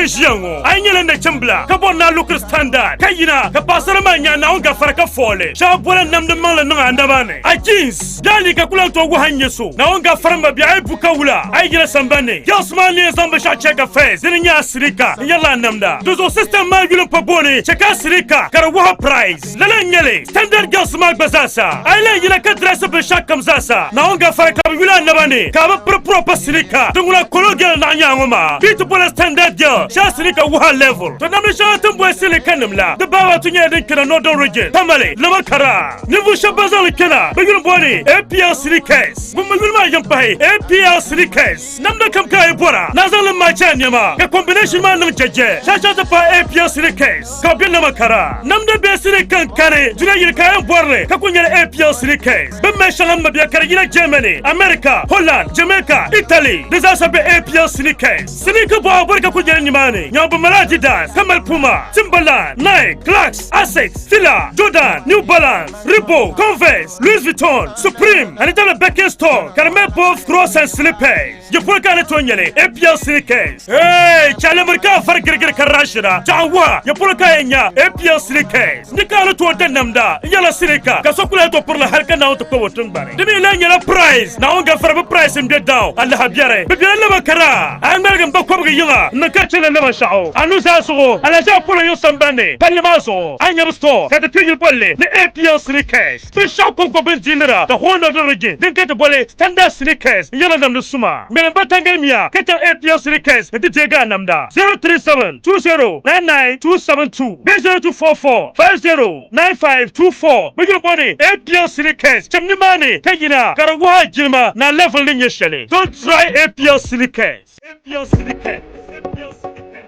Ti ʒiya ŋɔ, a yi nyɛla nachimbila ka bɔri ni a lukiri standard ka yina ka paɣasara maa nya Naawuni gafara ka fooli shɛba bɔla namdi maŋli niŋ a naba ni. A jeans bee a liiga ku lan tooi wuhi a ni nyɛ so. Naawuni gafara m mabia a yi bu ka wula a yi yina sambani ni. Girls maa ni yɛn zaŋ binshɛɣu chɛ ka first dini n-nyɛ a sirika n-yɛrila a namda. Dinzuɣu system maa yuli m-pa booni chɛ ka a sirika ka di wuhi a price. Lala n-nyɛ li, Standard Girls maa gba zaasa. A yi lahi yina ka dirɛsi binshɛɣu kam zaasa, Naawuni gafara ka bɛ yuli a naba ni ka a bi piri proper sinika. Din ŋuna kolo girl naɣ nyaŋ ŋɔ maa bɛ ti bola Standard Girl shɛli sinika wuhi a level. To namdi shɛŋa ti ni boli sinika nim la, di baaba ti nyɛla din kena Northern Region, Tamale, Lamakara. Ninvuɣ shɛba ban zaŋ li kena bɛ yuli m-booni APL Sneakers. Ŋun mi yuli maa yɛn pahi APL Sneakers. Namda kam ka a yi bɔra, ni a zaŋ li maachi a nɛma, ka combination maa niŋ jɛjɛ. Shɛli ti paai APL Sneakers ka bɛ be Namakara. Namda bee sneaker n-kani dunia yini ka a yɛn bɔri li ka kuli nyɛla APL Sneakers. Bɛ ni mali shɛŋa m mabia ka di yina Germany, America, Holland, Jamaica, Italy. Di zaa sa be APL Sneakers. Sneaker bɔɣa bɔri ka kuli nyɛla nimaani. Nyaŋ bɛ mali Adidas ka mali Puma, Timberland, Nike, Clarks, Asics, Fila, Jordan, New Balance, Reebok, Converse, Louis Vuitton, Supreme, ani tabili Birkenstock ka di mali both crocs and slippers. Di polo ka a ni tooi nyɛli APL sneakers. Hey, chɛli miri ka a vari girigiri ka rashira chaɣ wuha. Ya polo ka a yɛn nya APL sneakers. Ni ka a ni tooi da namda n-yɛla sneaker ka so ku lahi tooi pirili hali ka Naawuni ti kpab o tiŋgbani. Di mi lahi nyɛla price. Naawuni gafara bɛ price m-be down. Alaha biɛri. Bɛ bela laba kara. A yi ŋmaligi m-ba kɔbigi yiŋa n-niŋ ka chɛ la laba shɛɣu a nuzaa zuɣu. Alaʒɛɣu polo yiŋ sambani ni palli maa zuɣu, a ni nya bɛ store ka di kpi yuli bolli ni APL Sneakers. Binshɛɣu kɔŋko bɛ ni diinira the whole northern region din ka ti boli Standard Sneakers n-yɛla namdi suma. Ŋmɛlim ba tangali mia ka chaŋ APL Sneakers nti deegi a namda 037 20 99 272 bee 0244 50 9524. Bɛ yuli booni APL Sneakers. Cham nimaani ka yina ka di wuhi a jilima ni a level ni nyɛ shɛli. Don't try APL Sneakers. APL Sneakers. APL Sneakers.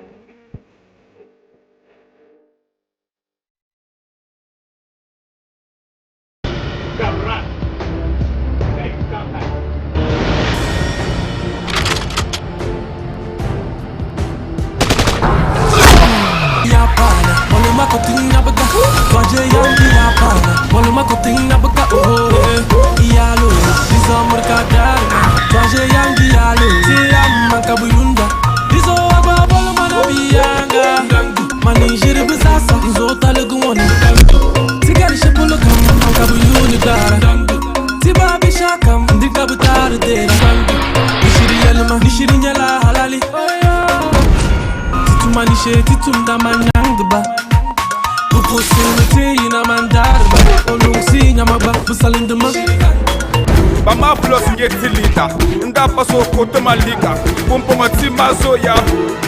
Ba maa plus n-nyɛ ti liiga N daa pa so ka o ti ma liiga Pumpɔŋɔ ti maa zooya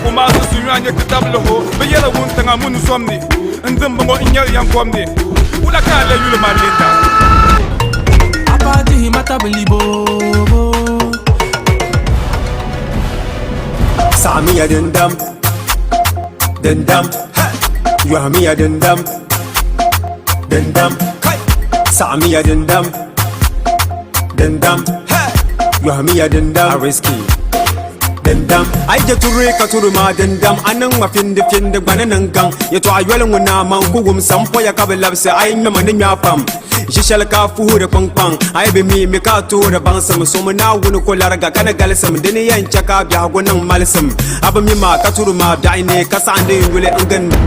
O maa zuzu nyɔɣu nyɛ ti tabili o Bɛ yɛla wuntaŋa mini zom ni N dimbɔŋɔ n nyɛri yan kom ni Wula ka a lee yuli ma Linda? Saɣimiya din dam, din dam, yɔhimiya din dam, din dam, saɣimiya din dam, din dam, yɔhimiya din dam, Ariski. Din dam, a yi je turi ka turi maa din dam, a niŋ ma findi findi gba ni niŋ gaŋ. Yɛtɔɣa yoli ŋun naa man ku wum sam poya ka bi labisi a yi ŋmɛma ni ŋmɛ a pam. Ʒi shɛli ka a fuhiri kpaŋkpaŋ, a yi bi mi mi ka a toori baŋsim. Somi Naawuni ko lariga ka ni galisim, di ni yɛn chɛ ka a biɛhigu niŋ malisim. A bi mi ma ka turi ma biɛɣu ni ka saɣindi n yuli n gindi.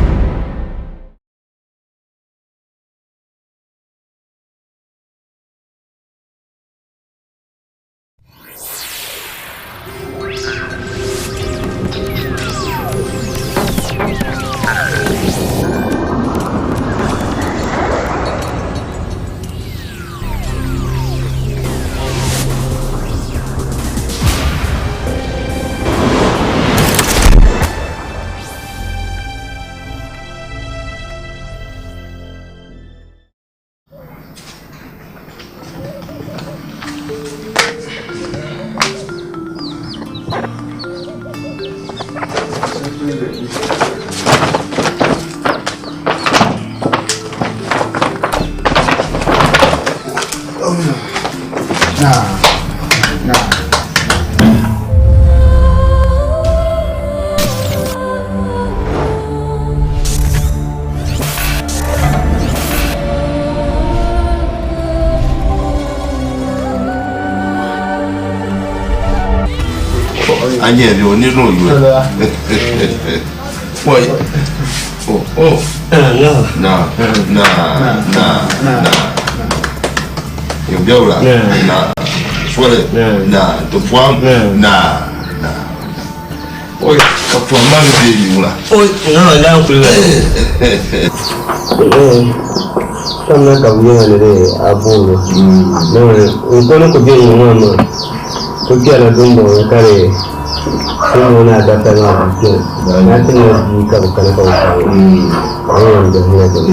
A nyɛ bi o niri ni o yuli. Oi. Oh, oh. Na, na, na, na. Yɛn biɛwula. Na. Soli. Na. Ti pɔhim. Na, na. Oi, ka pɔhim maa mi bɛ yiŋla. Oi, ŋa daa kuli la. Tam na ka bi yɛna ni di a booni. N ko ni ku bɛ ŋɔ maa maa. Ku kpɛrila dundoŋ ni ka di ti ŋɔ ni a dapali maa bi kpɛna. Na ti na bia ka bi kana ka bi paai. Ka bi yɛn bihi na ti bɛ.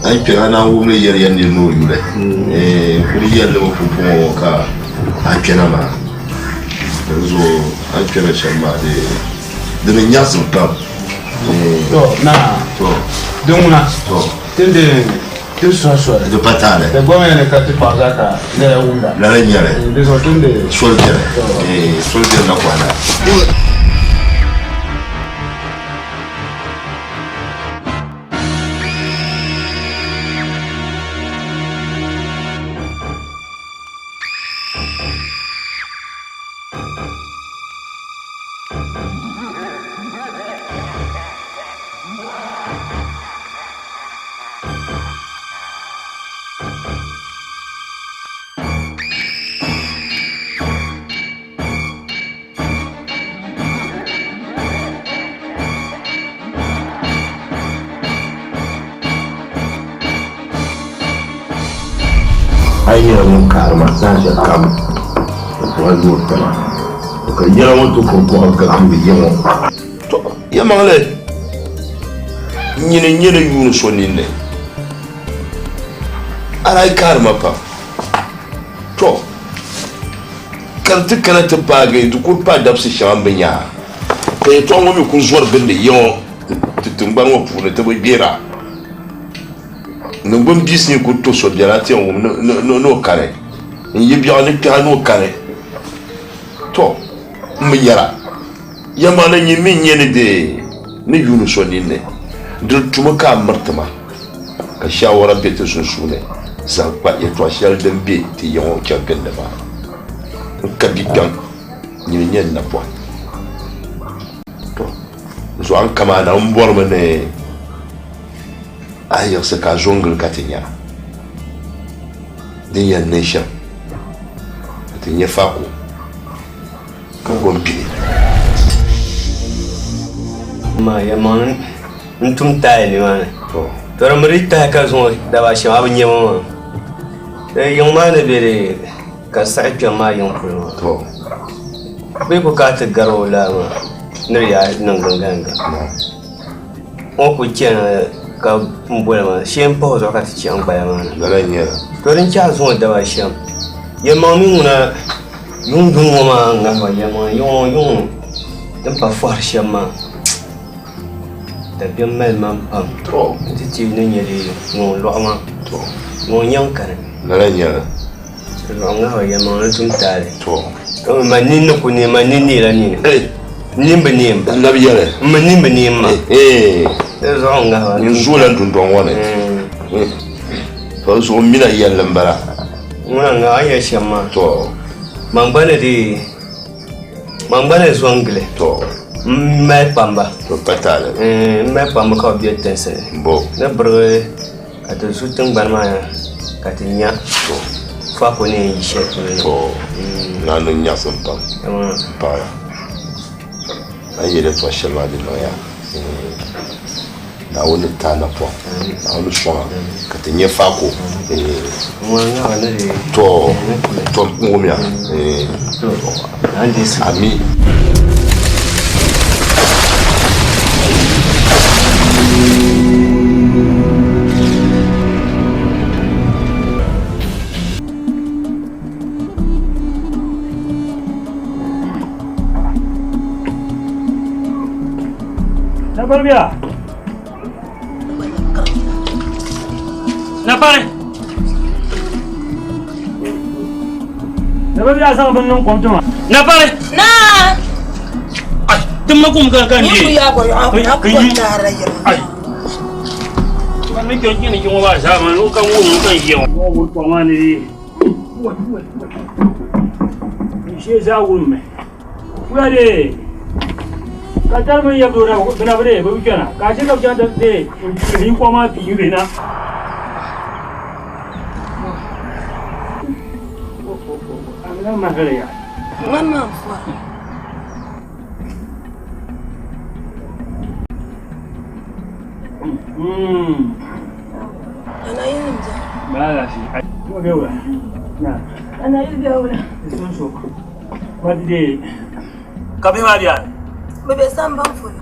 A yi kpɛra naan wumli yɛri ya niri ni o yuli. N kuli yɛli li mi pumpɔŋɔ ŋɔ ka a kpɛna maa. Di zuɣu a ni kpɛna shɛm maa di ni nyaɣisim pam. To naa, di ŋuna ti di ti suhi soli. Di pa taali. Di gba mi ni ka ti kpaɣi zaa ka lala wumda. Lala n-nyɛ li. Di zuɣu ti ni di Soli beni. Soli beni na kɔhi na. A yi nyɛla ŋun kaari ma saha shɛli kam n puhi yoori taba ka yɛla ŋɔ ti kuri kɔɣili ka tuuri ya ŋɔ. Tɔ! Yɛlimaŋli, nyini n-nyɛ ni yuuni so ninni a daa yi kaari ma pam. Tɔ! Ka di ti kana ti paagi di kuli paai dabisi shɛŋa m bi nya a, ka yɛtɔɣa ŋɔ mi kuli zɔri gindi ya ŋɔ ti tiŋgbani ŋɔ puuni ti bi gbeera. Niŋgbun biisi ni ku to so biɛla ti yɛn wum ni o kani, n yi biɛɣu ni kpɛha ni o kani. Tɔ! M bi nyara. Yɛlimaŋli nyin mi n-nyɛ ni deei ni yuuni so ninni. Di tumi ka a miri ti ma, ka shaawara be ti sunsuuni zaŋ kpa yɛtɔɣ shɛli din be ti ya ŋɔ chɛ gindi maa. N ka bi kpiɔŋ, nyini n-nyɛ n napɔŋ. Tɔ! N zuɣu a ni kam a na m bɔrimi ni a yiɣisi ka a zo n-gili ka ti nya din yɛn niŋ shɛm, ka ti nya faako ka go m-pili. Amaa yɛlimaŋli n tum taali nimaani. To di miri tahi ka zuŋɔ daba shɛm a bi nya ma maa. Yiŋ maa ni be di ka saɣi kpɛm maa yiŋ polo maa. Bɛ ku ka ti gari o laa maa ni di yaa niŋ gingaŋga. O ku chani ka n boli ma shee n pahi o zuɣu ka ti chaŋ gbaya maa ni. Lala n nyɛli. To din chahi zuŋɔ daba shɛm yɛlimaŋ mi ŋuna yuŋ yuŋ ŋɔ maa ŋahiba yɛlimaŋ yuŋ yuŋ din pa fɔhiri shɛm maa dabiɛm mali ma pam n ti ti ni nyɛ di ŋɔ lɔɣu maa ŋɔ nyaŋ kani. Lala n nyɛli. Lɔɣu ŋahiba yɛlimaŋ ni tum taali. Man nini ni ku neei man nini neela nini. N nini bi neem ba. N labi yɛli. N mi nini bi neem ma. Di zuɣu n ŋahiba. N zoola dundɔŋ ŋɔ ni. To di zuɣu m mina yɛlli m bala. Ŋuna n ŋahi a ni yɛli shɛm maa. To. Man gba ni di man gba ni zo n gili. To. M mali kpamba. To pa taali. M mali kpamba ka bi bɛ tinsi ni. Bo. Ni birigi Ka ti zu tiŋgbani maa ni ka ti nya faako ni yɛn yi shɛli polo na. To, naa niŋ nyaɣisim pam m-paɣi ya. A ni yɛli yɛtɔɣ shɛli maa di niŋya. Naawuni ni ti a napɔŋ, Naawuni ni sɔŋ a ka ti nya faako. To, to n wumya. Ami. Napari biya. Napari. Napari biya zaŋ bin niŋ kom tuma. Napari. Naa. Ai, tim ma kum kan kan di. Ya ko ya ko ko tara ya. Ai. Ma mi kyo ni ki wa sa ma lu kan wu kan yi. Wo wu ko ma ni. Wo wo wo. Shee zaa wurimmi. Wula dee ka tari mini yab doo na bi dee bi bi kpɛna ka a chɛ ka bi chaŋ ti dee n-piiri biŋkɔɣu maa pii bihi na. Ŋmani maa n-fɔra. Ana yili bɛ. Ana yili bɛ wula. Ka bihi maa bɛ Bɛ be samban polo.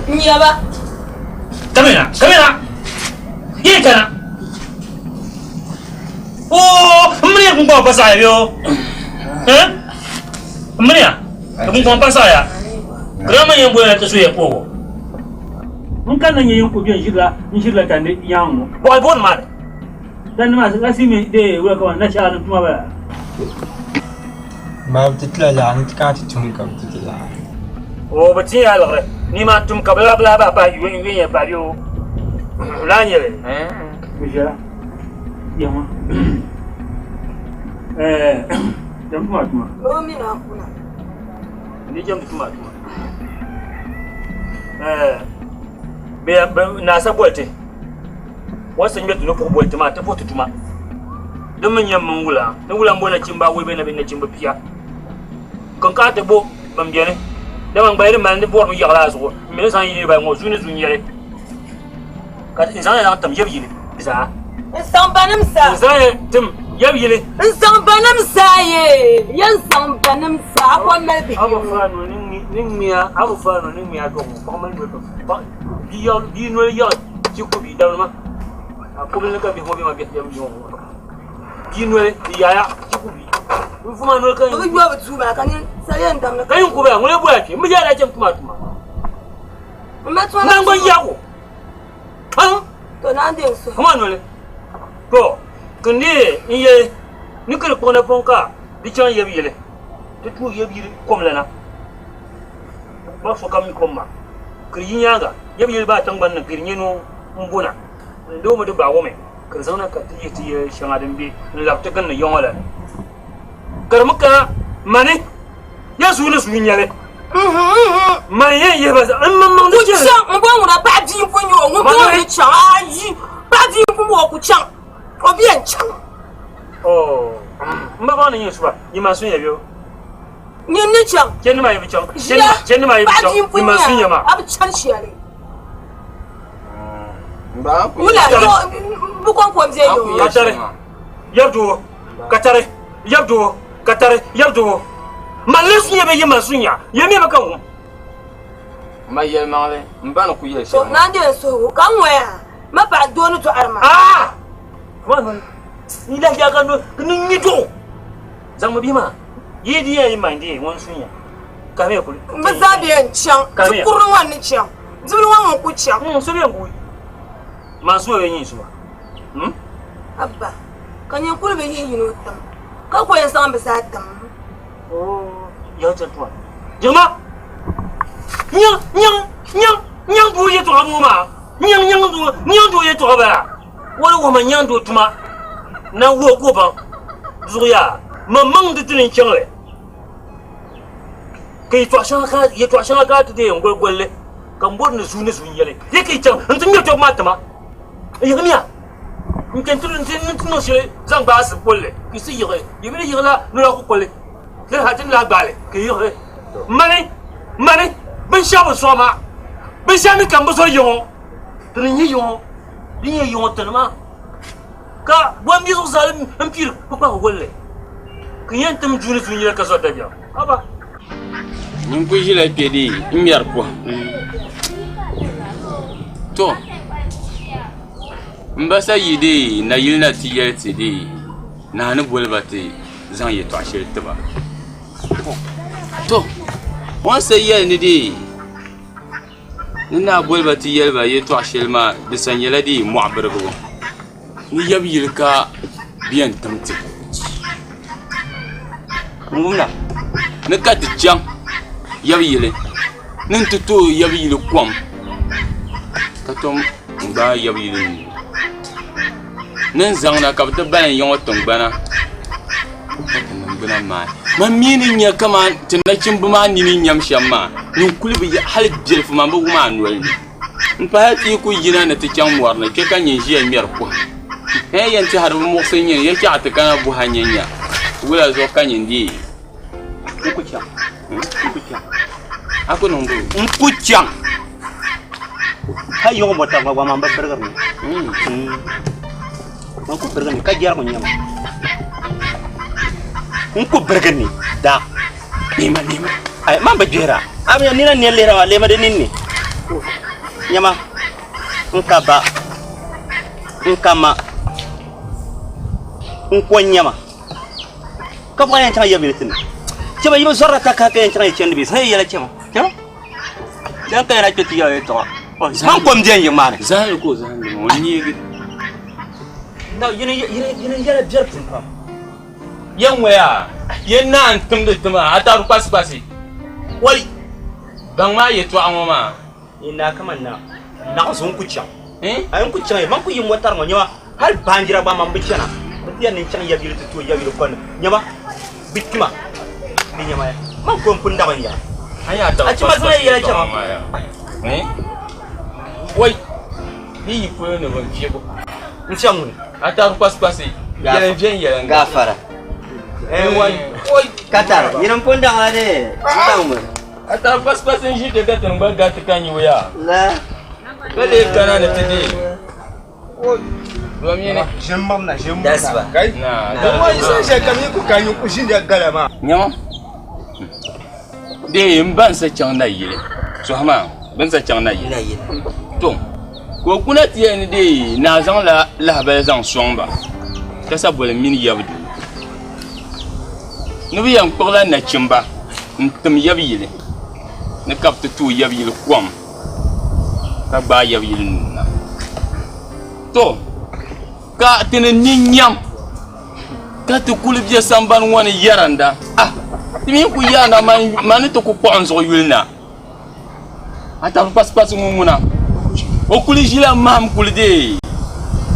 N nya ba. Kamina, kamina. Yi kana. Oo, n mini ya kunkɔŋ pa saɣaya bɛ o. Eh? N mini ya kunkɔŋ pa saɣaya. Grandma yɛn bɔya ti suya kpɔgo. N kanna nyɛ yin ku bɛ n ʒirila n ʒirila tandi yaŋ ŋɔ. Bɔhi booni maa ni. Tandi maa lasimi dee wula kaman nashaara nim tuma bala. Maa bi ti tila laɣa ni ti kana ti tum ka bi ti ti laɣa. O bi ti ya liɣiri ni maa tum ka bi lahi bi lahi bahi yun yun ya bahi o lahi nyɛli. Bi ʒɛla yɛma ɛɛ jɛm tuma tuma. O mini a kuna. Ni jɛm tuma tuma. Ɛɛ bɛ bɛ naasa boli ti. Wasu ŋmɛ ti ni puhi boli ti maa ti puhi ti tuma. Din mi nyɛ min wula ni wula m-bo nachimba awɔi bee na bɛ nachimba pia. Kinkaɣa ti bo ban beni dama n gba yi di mali ni bɔrimi yaɣi laa zuɣu m mi ni zaŋ yi niriba ayi ŋɔ zuu ni zuu n-nyɛli ka n zaŋ ya zaŋ tim yab yili zaa. N zaŋ banim zaa. N zaŋ ya tim yab yili. N zaŋ banim zaa yee ya n zaŋ banim zaa a ko mali bihi. A bi faai noli ni ŋmiya a bi faai noli ni ŋmiya dɔɣi ŋɔ paɣa mali noli pam bia noli yaɣi ti ku bia dabili maa a kubili ni ka bihi ŋɔ bɛ ma bihi biɛm ŋɔ bia noli di yaaya ti ku bia n fuma noli ka bi yɔ bi duu maa ka nyin sali yɛn damdi ka yin kubaya ŋuni bɔya kpɛ n bi yaala chɛm tuma tuma n ma tuma nangban yaɣu han to naan de n suhu kuma noli to kindi n yɛli ni kiri kpuɣi pɔŋ ka di chaŋ yɛbi yili ti tuui yɛbi yili kom lana ba sokam mi kom maa kiri yi nyaaŋa yɛbi yili baa tiŋgbani ni kiri nyɛ no n bona n doo mi di gbaagi o mi ka di zaŋna ka ti yihi ti yɛli shɛŋa din be n labi ti gindi ya ŋɔ la ni ka di mi kana mani ya suu ni suu n-nyɛli mani yɛn yihi ba zaa n maŋmaŋ di chɛli chaŋ n bo ŋuna paɣa bia n-ku nyɛ o ŋun bo ni chaŋ ayi paɣa bia n-ku nyɛ o ku chaŋ o bi yɛn chaŋ m ba baŋ ni nyɛ suba yi ma sun ya bɛ o Nyin ni chaŋ. Chɛndi maa yi bi chaŋ. Chɛndi maa yi bi chaŋ. Yi ma sun ya maa. A bi chani shɛli. Wula bi kɔŋko n-bɛ yo. Ka tari yab doo ka tari yab doo ka tari yab doo. Man lee sun ya bee yi ma sun ya ya mi bi ka wum. Ma yɛlimaŋli m ba ni ku yɛli shɛli ŋɔ. Naan deei n suhigu ka n ŋɔya ma paɣa doo ni dɔɣiri ma. Aa! Ni lahi yaa ka ni ŋmi dɔɣu. Zaŋmi bihi maa yi di yɛn yi man deei ŋun sun ya kamiya kuli. Bɛ zaa bɛ yɛn chaŋ ti kurili ŋɔ ni chaŋ bibili ŋɔ ŋun ku chaŋ. So bɛ yɛn guui man suma bɛ nyin suma. Abba ka nyin kuli bi yihi yino tim ka ku yɛn zaŋ bɛ zaa tim. Ya chɛ tuma jama nyaŋ nyaŋ nyaŋ nyaŋ doo yɛtɔɣa ŋɔ maa nyaŋ nyaŋ doo nyaŋ doo yɛtɔɣa bala. O ni wuhi ma nyaandoo tuma na wuhi ka o baŋ zuɣu yaa, maŋmaŋ di ti ni n-chaŋ li. Ka yɛtɔɣ shɛŋa ka a ti deei n-goli goli li, ka m bɔri ni zuu ni zuu n-yɛli ya ka yi chaŋ nti ŋmɛri tɔbu maa ti ma. N yiɣimiya n-kpe nti niŋ shɛli zaŋ gbaai asibi polli ka yi si yiɣi. Yi mi ni yiɣi la noli kukoli di hal ti ni lahi gbaai li ka yi yiɣi. Mani, mani, binshɛɣu bi sɔɣi ma, binshɛɣu mi ka m bi zɔri ya ŋɔ. Di ni nyɛ yiŋɔ, di nyɛ yiŋɔ tini maa ka bɔn bia zuɣusaa n piri kpukpahi wolli ka yɛn tim duu ni duu nyɛla ka zɔri dabiɛm haba. Nyin ku ʒila kpe dee n-ŋmɛri pɔhim. To, m ba sa yi dee nayili na ti yɛli ti dee naa ni boli ba ti zaŋ yɛtɔɣ shɛli ti ba. To, o ni sa yɛli ni dee Ni naa boli ba ti yɛli ba yɛltɔɣa shɛli maa di sa nyɛla di mɔɣu birigibu ni yab yili ka bɛ yɛn tim ti n wumda ni ka ti chaŋ yab yili ni n ti tooi yab yili kom ka tom n gbaai yab yili nuu. Ni n zaŋna ka bɛ ti balim ya ŋɔ tiŋgbana ka ti niŋgbuna maai. Man mi ni nya kaman ti nachimba maa nini nyam shɛm maa, nyin kuli bi ya hal bilifu man bi wum a noli ni. M pahi ti yi ku yina ni ti chaŋ mɔri ni kpe ka nyin ʒiya ŋmɛri pɔhim. N yɛn tɛhi di bi muɣisi nyin yɛltɔɣa ti kana buha nyɛ nya wula zuɣu ka nyin deei. N ku chaŋ. N ku chaŋ. A ku niŋ bɔ? N ku chaŋ. Ka yiɣi mɔta gba gba man bi birigiri ni. Man ku birigi ni ka jɛrigu n-nyɛ ma. N ku birigi ni daa. Neema neema. Ai man bi gbihira. A mi nina ni lihira maa lihimi di ninni. Nyama n ka ba n ka ma n ko n-nyama. Ka bɔɣa yɛn chaŋ yabili ti ni. Chɛma yi bi zɔrila takahi ka yɛn chaŋ yi chandi bee? Saha yi yɛla chɛma. Chɛma. Chɛma ka yɛn kpɛ ti yɛla yɛltɔɣa. Man kom bɛn yiŋ maa ni. Zahindi ka o zahindi maa, o neegi. Na yini yini yɛla biɛri pun pam. Yɛn ŋɔya, yɛn naan timdi ti maa, a tari kpasikpasi. Wai! Baŋ maa yɛtɔɣa ŋɔ maa. Ni naa kaman naa, naɣ zo n-ku chaŋ. A n ku chaŋ ya, man ku yi mɔtari ŋɔ, nyama, hal baanjira gba man bi chana. Bɛ ti yɛli ni n chaŋ yabiyili ti tooi yabiyili kɔni, nyama, bɛ kpima di nyama ya. Man ko m-pun dabi n ya. A chima zaŋ ya yɛla chama. Wai, di yi polo ni bɛ fiɛbu. N fiɛm ŋuni? A tari kpasikpasi, yɛlim viɛnyɛliŋga. Gaafara. Wai, wai. Katar, nyini m-pun daŋ la di n-daŋ mi. A tari kpasikpasi n-ʒi kpe ka tiŋ gba gariti ka nyu ya. La. Ka lee kana ni ti deei. Domini. Dasiba. Nyama. Dee m ba n-sa chaŋ nayili. Sɔhi maa, bɛ ni sa chaŋ nayili. Nayili. To, ka o kuna ti yɛli ni dee naa zaŋla lahabali zaŋ sɔŋ ba ka sa boli m mini yab doo. Ni bɛ yɛn kpuɣila nachimba n-tim yab yili ni ka bɛ ti tooi yab yili kom ka gbaai yab yili nuu na. To, ka ti ni ni nyam ka ti kuli be sambani ŋɔ ni yɛrinda, ah, ti mi ku yaana man ni ti ku kpuɣi n zuɣu yuli na. A tabi kpasikpasi ŋun ŋuna, o kuli ʒila mahim kuli dee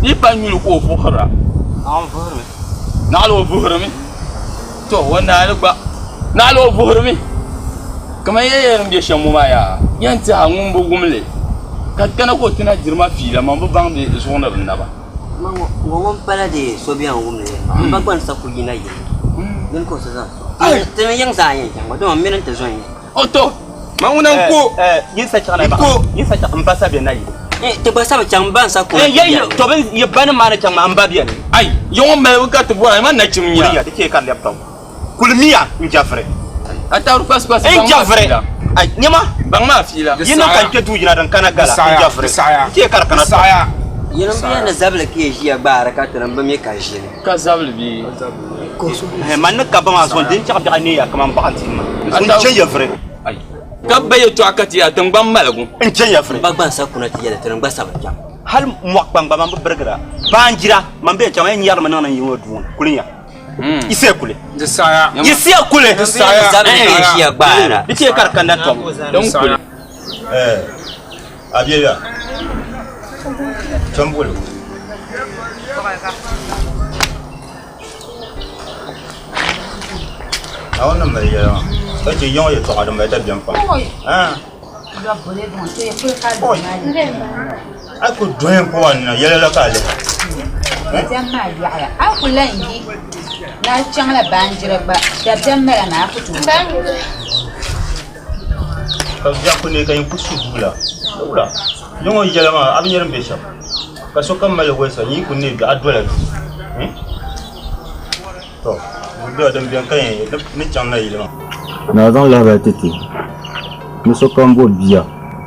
di pa nyuli ka o vuhira. Naɣila o vuhirimi. To o naali gba naɣila o vuhirimi. Kaman ya yɛli ni bɛ shɛm ŋɔ maa yaa, yɛn tiɛha ŋun bi wum li ka kana ka o ti na diri ma fiila, man bi baŋ bɛ zuɣu ni di naba. Ŋɔ ŋun pala dee so bɛn wum li m ba gba ni sa ku yina yili dini ka o ti zaŋ sɔŋ. Ti mi yiŋ zaa yɛn chaŋ gba dama m mini n ti zo n-yɛn. O to, ma ŋuna n-ko. Yin sa chaŋ na ba. Yin sa chaŋ m ba sa bɛ na yi. Ti gba sa bi chaŋ m ba n-sa ko. Ye ye to bin ye ba ni maa ni chaŋ maa m ba bɛni. Ai, ya ŋɔ malibu ka ti bɔra, man nachim nya. Kuliya, di chɛ ka lɛbi tɔbu. Kulimiya n-jɛviri. A taɣiri kpasikpasi baŋ maa N-jɛviri. fiila. Ai, nyama. Baŋ maa fiila. Yi niŋ ka n kpe duu yina din kana gala, n-jɛviri. Di chɛ ka di kana tɔbu. Yini m-bi yɛn ni zabili ka yi ʒiya gbaari ka tiri m bi mi ka ʒili. Ka zabili bee? Man ni ka ba maa zuɣu din chaɣ biɛɣu neeya kaman baɣa n-ti ma. N chɛ ya vuri. Ka ba yɛtɔɣa ka ti yaa tiŋgbani maligu. N chɛ ya vuri. Ba gba n-sa kuna ti yɛli ti ni gba sa bi chaŋ. Hal mɔɣu kpaŋgba man bi birigira. Baanjira man bɛ chaŋ, n yɛn nyari li mi niŋdi n yiŋ o duu ŋɔ ni. Kuli nya. Yisiya kuli. Di saɣiya. Yisiya kuli. Di saɣiya. Zabili ka yi ʒiya gbaara. Di chɛ ka di kanna tɔbu. Din kuli. A biɛliya chamboli. Naawuni ni mali yɛla maa ka chɛ yiŋ yɛtɔɣa din mali dabiɛm pam. A ku duhi m pɔba ni na yɛla la ka a lihi. Dabiɛm maa yaɣiya. A ku lan yi ni a chaŋla baanjira gba, dabiɛm mali a maa a ku tooi. Ka biɛɣu ku neei ka yin ku su duu la, di wula? Yiŋ o yɛla maa a bi nya din be shɛm ka sokam mali wolisa nyin yi ku neei biɛɣu a dola duu. Tɔ! Bɛ din beni ka yɛn ni chaŋ nayili maa. Naa zaŋ lahibali ti ti ni sokam bo bia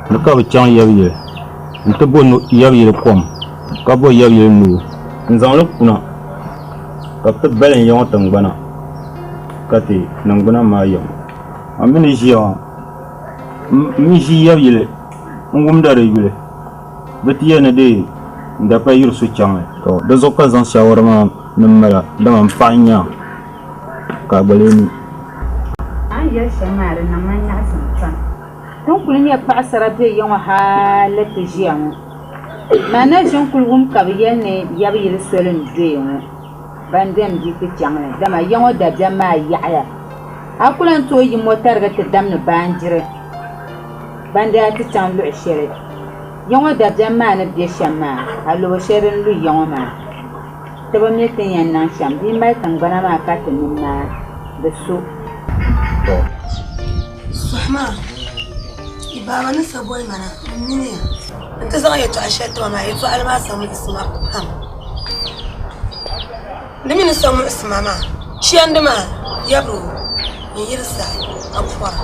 ni ka bɛ chaŋ yab yili nti bo yab yili kom ka bo yab yili noo n-zaŋ li kuna ka bɛ ti bali n ya ŋɔ tiŋgbana ka ti niŋgbuna maai ya ŋɔ. A mi ni ʒiya ŋɔ, m mi ʒi yab yili n-wumda di yuli, bɛ ti yɛli ni di n da pa yuri sochaŋli. To, di zuɣu ka n zaŋ shawara maa ni m mali a, dama m paɣa n-nyɛ a, ka a gba lee mi. A ni yɛli shɛm maa di niŋ ma nyaɣisim pam. Ti ni kul nya paɣisara be ya ŋɔ hal ti ʒiya ŋɔ. Man na ʒin kuli wum ka bɛ yɛli ni Yabiyili soli n-doya ŋɔ, ban dɛm bia ku chaŋ li, dama ya ŋɔ dabiɛm maa yaɣiya. A ku lan tooi yi mɔtariga ti damdi baanjiri ban daa ti chaŋ luɣ shɛli ya ŋɔ dabiɛm maa ni be shɛm maa, alɔbo shɛli din lu ya ŋɔ maa. Ti bi mi ti ni yɛn niŋ shɛm bɛ yi mali tiŋgbana maa ka ti nini maa di so. Suhi maa, yi baaba ni sa boli ma na, m mini ya n ti zaŋ yɛtɔɣa shɛli ti ma maa, yɛtɔɣili maa sa muɣisi ma pam. Di mi ni sa muɣisi ma maa, chɛndi maa yabiri o n-yiri saha ka pɔra.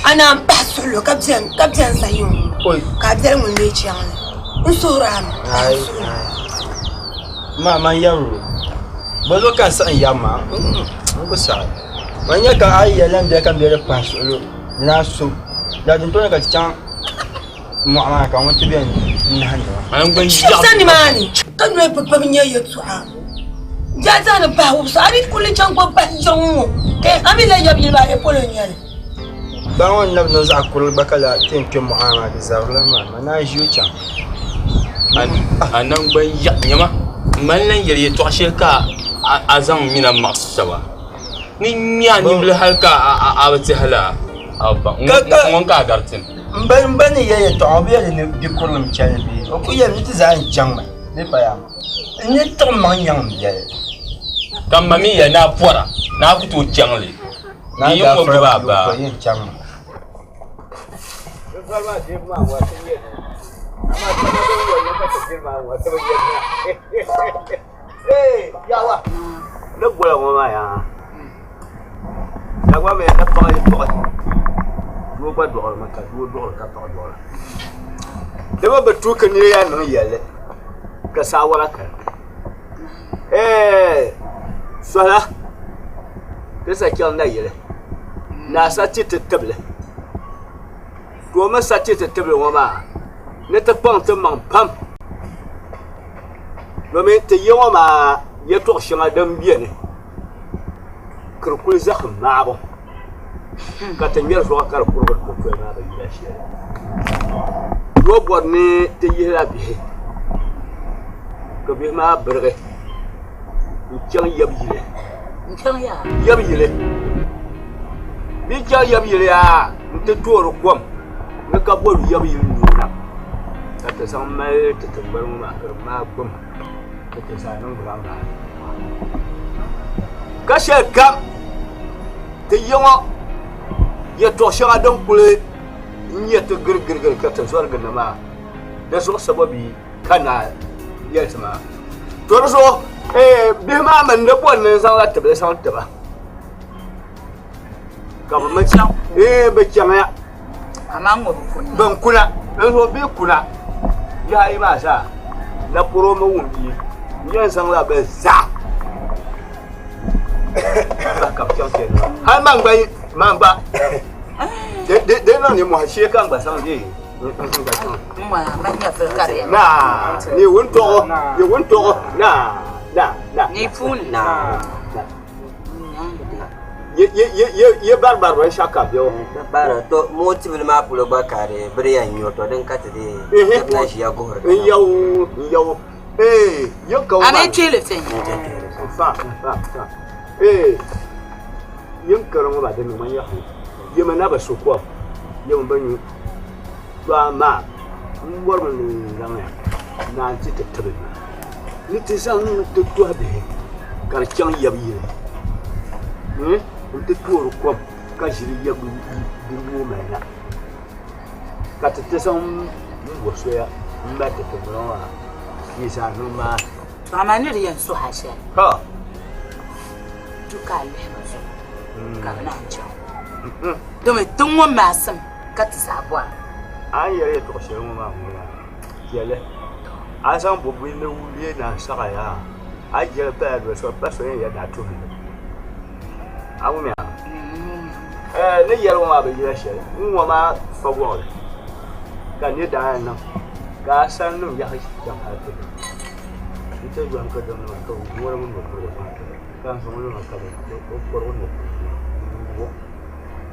A naan pahi suɣilo ka beni sa yiŋ ŋɔ, ka a biɛli ŋun lee chaŋ li. N suhiri a mi, pahi suɣilo. Ma man yabiri o, bɔ zuɣu ka n saɣi n yabi maa? N ku saɣi. Man nya ka a yi yɛli la m biɛli ka m biɛli pahi suɣilo ni a so, daa dintɔna ka ti chaŋ mɔɣu maa ka ŋun ti bɛn nahindi ma. Shɛba nimaani ka noli bi gbubi nyɛ yɛltɔɣa biɛhi zaa ni bahi wubisa a mi kuli chaŋ gbubi bahi yiŋ ŋɔ ka a mi lahi yab yili maa ya polo n-nyɛ li. Ba ŋɔ n-na bi niŋ zaɣ kurili gba ka lahi ti yɛn kpe mɔɣu maa ti zabirila maa, man naan ʒi o chaŋ. A naŋgban yaɣi nyama, m mali lan yɛli yɛtɔɣ shɛli ka a zaŋ m mini a maɣisi taba. Ni ŋme a nimbila hal ka a bi tɛhi laa, a bi baŋ. Ŋɔ ka a gariti ni. M ba ni yɛli yɛtɔɣa o bi yɛli ni bikurili n-chani bee? O kul yɛlimi ni ti zaa n-chaŋmi bee pa yaa? N ni tiɣi maŋ nyaŋ m biɛli. Ka m ma mi yɛli ni a pɔra ni a ku tooi chaŋ li. Ni yi ŋɔ gbubi a baa. Ni gola ŋɔ maa yaa Dagbaŋ mi ka paɣa yi dɔɣi doo gba dɔɣirimi ka doo dɔɣiri ka paɣa dɔɣira di mi bi tu ka nira yaa niŋ yɛlli ka saawara kani sola ti sa chaŋ nayili naa sa ti ti tibili ka o mi sa ti ti tibili ŋɔ maa ni ti kpaŋ ti maŋ pam domin ti ya ŋɔ maa yɛltɔɣa shɛŋa din beni ka di kuli zahim maɣibu ka ti ŋmɛri zuɣu ka di kurigiri pɔtɔli maa bi yina shɛli doo bɔri ni ti yihila bihi ka bihi maa birigi n-chaŋ yabu yili yabu yili bɛ yi chaŋ yabu yili yaa nti toori kom ni ka boli yabu yili nuu na ka ti zaŋ mali ti tiŋgbani ŋɔ maa ka di maai gbum ka ti zaa niŋ ba maa ka shɛli kam ti ya ŋɔ yɛltɔɣa shɛŋa din kuli nyɛ ti girigirigiri ka ti zɔri gindi maa di zuɣu sababi ka naa yɛli ti maa to di zuɣu bihi maa mini di bɔri ni n zaŋla tibili zaŋ tiba ka bi mi chaŋ bi chaŋya bin kuna di zuɣu bɛ kuna bihi ayi maa zaa naporo mi wum bia n yɛn zaŋla bi zaa ka bi chaŋ chɛndi maa hali man gba man gba di niŋ nimmohi shee ka n gba zaŋ dee naa ni wuntoɣu ni wuntoɣu naa naa naa naa Ye bari bari binshɛɣu ka bɛ o. Bara to moo tibili maa polo gba ka di bi di yɛn nyo to din ka ti dee shɛba na ʒiya guhiri n yɛwo n yɛwo ee ye ka o A mi tuili ti. N fa n fa n fa ee ye n kari ŋɔ ba di niŋ ma yahu ye mi na bi su kom ye mi bi nyu to amaa n bɔrimi ni n zaŋya naa n ti ti tibili maa. Ni ti zaŋ ti tɔhi bihi ka di chaŋ yab yili nti toori kom ka ʒiri yab di nuu mali na ka ti ti zaŋ m-bo soya m-mali ti tiŋgbɔŋ maa yi zaa niŋ maa. To amaa ni di yɛn suhi a shɛli, Ha! tu ka a lihi ba zuɣu ka bɛ naan chaŋ. Domi tiŋ ŋɔ maasim ka ti zaa bɔra. A ni yɛli yɛtɔɣ shɛli ŋɔ maa ŋɔ maa, Yɛli, A zaŋ bo bɛ ni leei naa saɣa yaa, a yi jɛli paya doli so, pa so yɛn yɛli ni a tuhi li. A wumya? Ɛɛ, ni yɛli ŋɔ maa bi yila shɛli. N ŋɔ maa fa wɔɣili ka n ni daa niŋ ka a sani niŋ yaɣi chaŋ hal ti lu. N ti yɔhim ka dam nima ka bɛ ŋɔri mi mɔkurigu zaŋ ti li, ka n zaŋ li niŋ ka bɛ kɔrigi mɔkurigu ŋɔ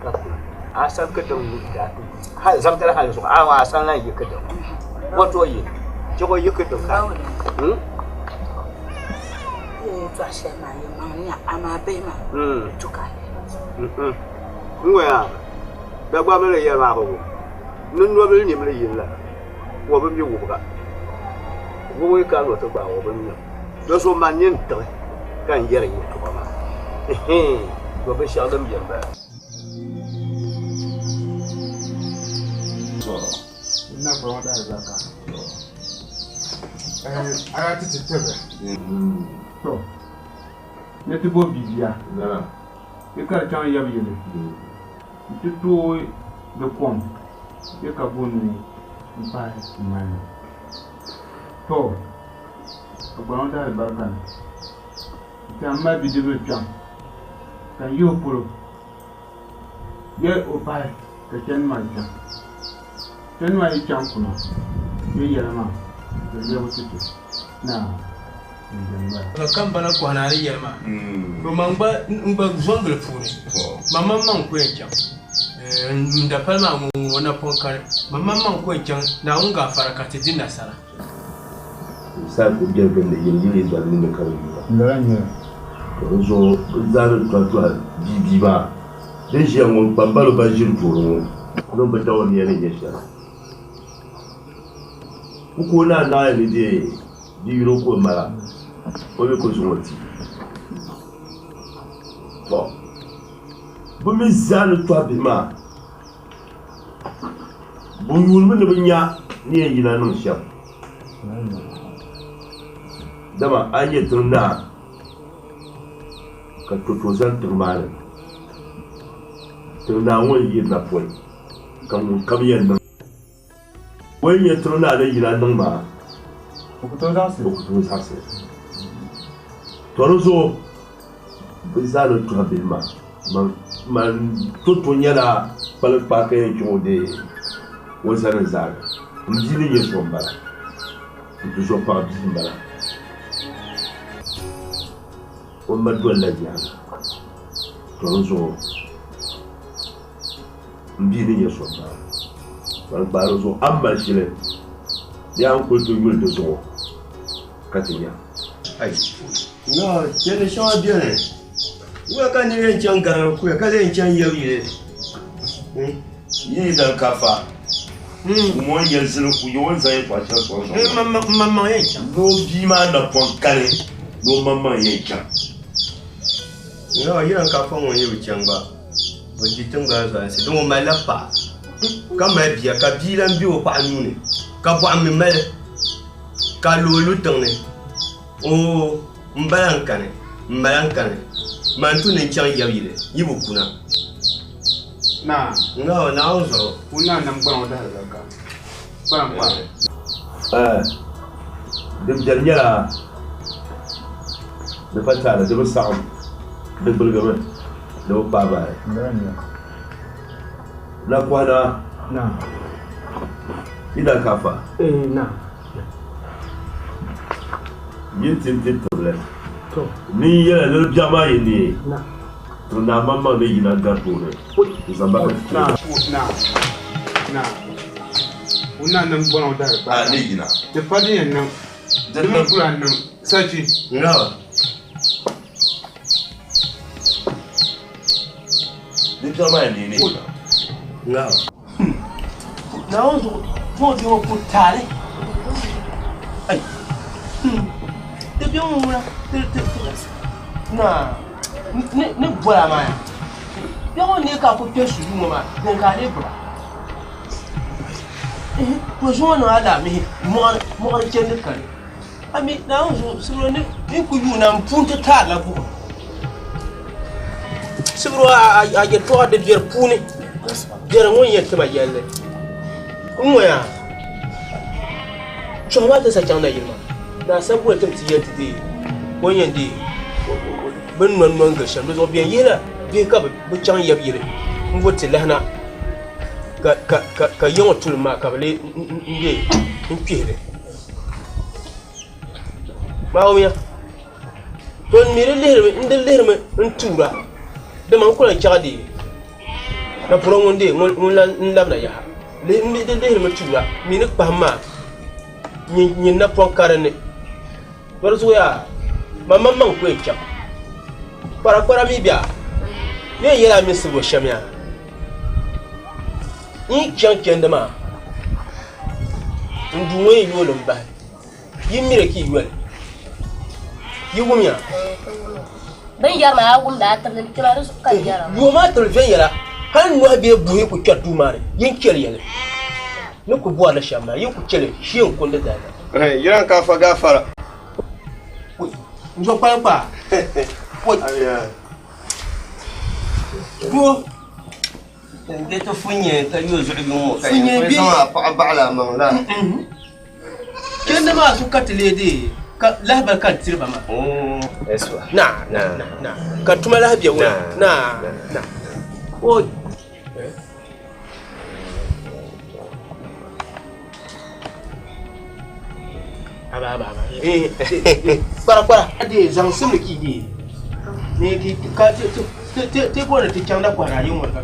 ka kuna. A sani ka dam daa ti hal zaŋ tali hal zuɣu a sani lan yi ka dam ŋɔ tooi yi. Chɛgɔ yi ki din ka. N ŋɔya Dagbamb ni yɛli maa bi wum. Ni nobili nimli yili la, o bi mi wubiga. Wubiga yi kana ni o ti gbaai o bi mi. Di zuɣu man nini tiɣi ka n yɛri yɛltɔɣa maa. To binshɛɣu din beni m-bala. Ni ti bo bibia bɛ ka di chaŋ yab yili nti tooi di kom bɛ ka bo nuu m-pahi ŋmani ni. Tɔ! A gbana ŋɔ daalibarika ni nti a mali bidibili kpiɔŋ ka n yi o polo yɛl o pahi ka chani maa chaŋ. Chani maa yi chaŋ kuna bɛ yɛla maa di lɛbi ti ti naa n-dini bala. Ka kambana kɔhi ni a ni yɛli maa, to man gba n gba zɔngili puuni, man maŋmaŋ n-ku yɛn chaŋ. N dapali maa ŋun ŋun o napɔŋ kani, man maŋmaŋ n-ku yɛn chaŋ Naawuni gaafara ka ti di nasara. Saha ku biɛri gindi yili yili zali ni ka di yuura. Lala n-nyɛ li. Ka di zuɣu bɛ zaa ni tɔhi tɔhi bia bia maa. Din ʒiya ŋɔ kpambaliba ban ʒiri tooni ŋɔ niŋ bɛ dawa nia ni nyɛ shɛli. Kukuo naa naai ni deei di yuli o ka o mala, o mi ku zaŋ o ti. Tɔ! Bɛ mi zaa ni tɔhi bihi maa, bɛ yuunimi ni bɛ nya ni yɛn yina niŋ shɛm. Dama a yi nyɛ tiŋ naa ka toto zani tiŋ maa ni, tiŋ naa ŋɔ n-yirina pɔi ka ŋunkam yɛn niŋ o yi nyɛ tiŋ naa ni yina niŋ maa, o ku tooi zaɣisi li. Tɔ di zuɣu bɛ zaa ni tɔhi bihi maa, man toto nyɛla kpalikpaa ka yɛn chaŋ o deei o zani zaani. M bia ni nyɛ so m-bala, n tizɔpaɣ bia m-bala. O ma dolila nyaaŋa, tɔ di zuɣu m bia ni nyɛ so m-bala. Man gbaai di zuɣu, a ni mali shili bee a ni kuli ti yuli di zuɣu ka ti nya. No, chɛndi shɛŋa beni. Wula ka nira yɛn chaŋ garigi kuya ka lee yɛn chaŋ yab yili? Yi yi dali ka fa, ŋun o ni yɛli zili ku yi o ni zaŋ yɛltɔɣa shɛli sɔŋ sɔŋ maa. M maŋmaŋ yɛn chaŋ. Ni o bia maa napɔŋ kani, ni o maŋmaŋ yɛn chaŋ. No, yi dan ka fa ŋun yi bi chaŋ gba, o di tiŋgbani zualinsi, din o malila paɣa ka mali bia ka bia lan be o paɣa nuu ni ka bɔhim mi mali ka lu o lu tiŋ ni. Oo, m bala n-kani, m bala n-kani, man tu ni n chaŋ yab yili, yi bi kuna. Naa. Ŋ-ŋahi o Naawuni zuɣu. Ŋun naa nam gbana o dahiri barika. Kpalim kpalim. Ɛɛ, din biɛni nyɛla di pa taali, di bi saɣim, di gbuligimi, di bi kpaai bahi. Nakɔha naa. Naa. Yi daa ka fa? Ee, naa. Yi ti n-ti tibili. Ni n yɛla ni di biɛɣu maa yi neei, tiŋ naa maŋmaŋ ni yina gari tooni n-zaŋ ba ka ti tiri ba. A ni yina. Di biɛɣu maa yi neei ni yina. Naawuni zuɣu zuŋɔ biɛ ŋɔ ku taali ai ti biɛ ŋɔ ŋuna ti ti na ni ni bɔla maa ya biɛ ŋɔ ni ka a ku kpɛ sujuu ŋɔ maa din ka a lee gbuba to zuŋɔ niŋ alaamihi mɔɣuni chɛndi kani A mi Naawuni zuɣu sibiro ni n ku yuuna m puuni ti taarila buɣim. Sibiro a yɛltɔɣa di biɛri puuni biɛri ŋun yɛn ti ma yɛlli n ŋɔ yaa chuɣu maa ti sa chaŋ nayili maa naa sabi boli tim ti yɛli ti deei o ni yɛn deei bɛ ni nɔn nɔn gili shɛm di zuɣu bɛ yɛn yihila bihi ka bɛ chaŋ yab yili n vo ti lahina ka ya ŋɔ tulim maa ka bɛ lee n deei n kpihili. Maawuya to n mi di lihirimi n di lihirimi n tuura dama n ku lahi chɛɣu deei ka puro ŋun deei ŋun lahi labina yaha n mi di lihirimi tuura mi ni kpahim maa. Nyin napɔŋ ka di ni. To di zuɣu yaa, man maŋmaŋ ku yɛn chaŋ. Kparakpara mi bɛ a ni yɛn yɛli a mini Sibo shɛm yaa, n yi chaŋ chandi maa, n duu ŋɔ yɛn yooi li m-bahi. Yi miri ka yi yoli. Yi wumya? Bɛ ni yɛri maa, a wumdi a tibili n-kpɛma di zuɣu ka n yɛra maa. Yooi maa tibili viɛnyɛla, hal nɔhi bee buhi ku kpɛri duu maa ni, yin chɛli ya li. Ni ku bɔri li shɛm maa, yin ku chɛli shee n-kundi dalima. Yiran ka fa gafara. N zo kpalim kpaa. Doo. N ti funyɛ ka yo zuɣu yuŋ ŋɔ ka yin kuli zaŋ a paɣa baɣali a maŋ la. Chandi maa zuɣu ka ti lee deei ka lahibali ka n tiri ba maa. Na na na ka tuma lahi bɛ wula na na oi. Aba aba aba. Kpara kpara. Dee zaŋ simli ki dee. Ne ki ka ti ti ti ti bɔri ti chaŋ na kɔhiri a yi ŋɔ ka.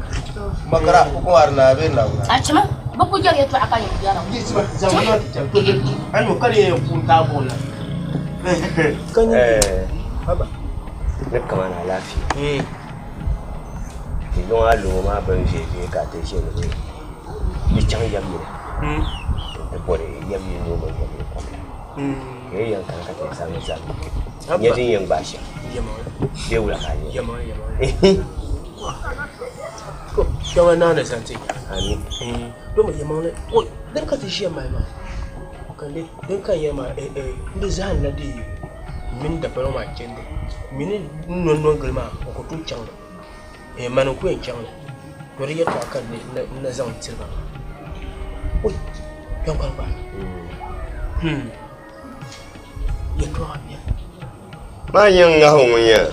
Makara ko kuma na be na. A chima bɛ ku yɛri yɛltɔɣa ka yɛn yɛra. Di chima zaŋ ma ti chaŋ to a nyo ka lee yɛn puuni taa buɣim la. Ka nyɛ aba. Ni kamani alaafee. Ti yuŋ a loo maa bin viɛ viɛ ka ti ʒe ni bɛ chaŋ yɛm yili n-ti bɔri yɛm yili noo mini yɛm yili kom la. Ka yi yɛn kana ka ti zaŋ zali nyɛ din yɛn gbaai shɛm bee wula ka a nya? Kpɛma naa ni zaŋ ti Ami. Doma yɛlimaŋli din ka ti ʒiya mali maa ka din ka n yɛli maa n di zaham la dee mini dapala maa chɛndi mini n nɔnnɔ gili maa n ku tooi chaŋ li mani n ku yɛn chaŋ li to di yɛltɔɣa ka n na zaŋ tiri ba maa kpɛŋ kpa yɛltɔɣa biɛni Maa nyɛ ŋahi ŋun yɛn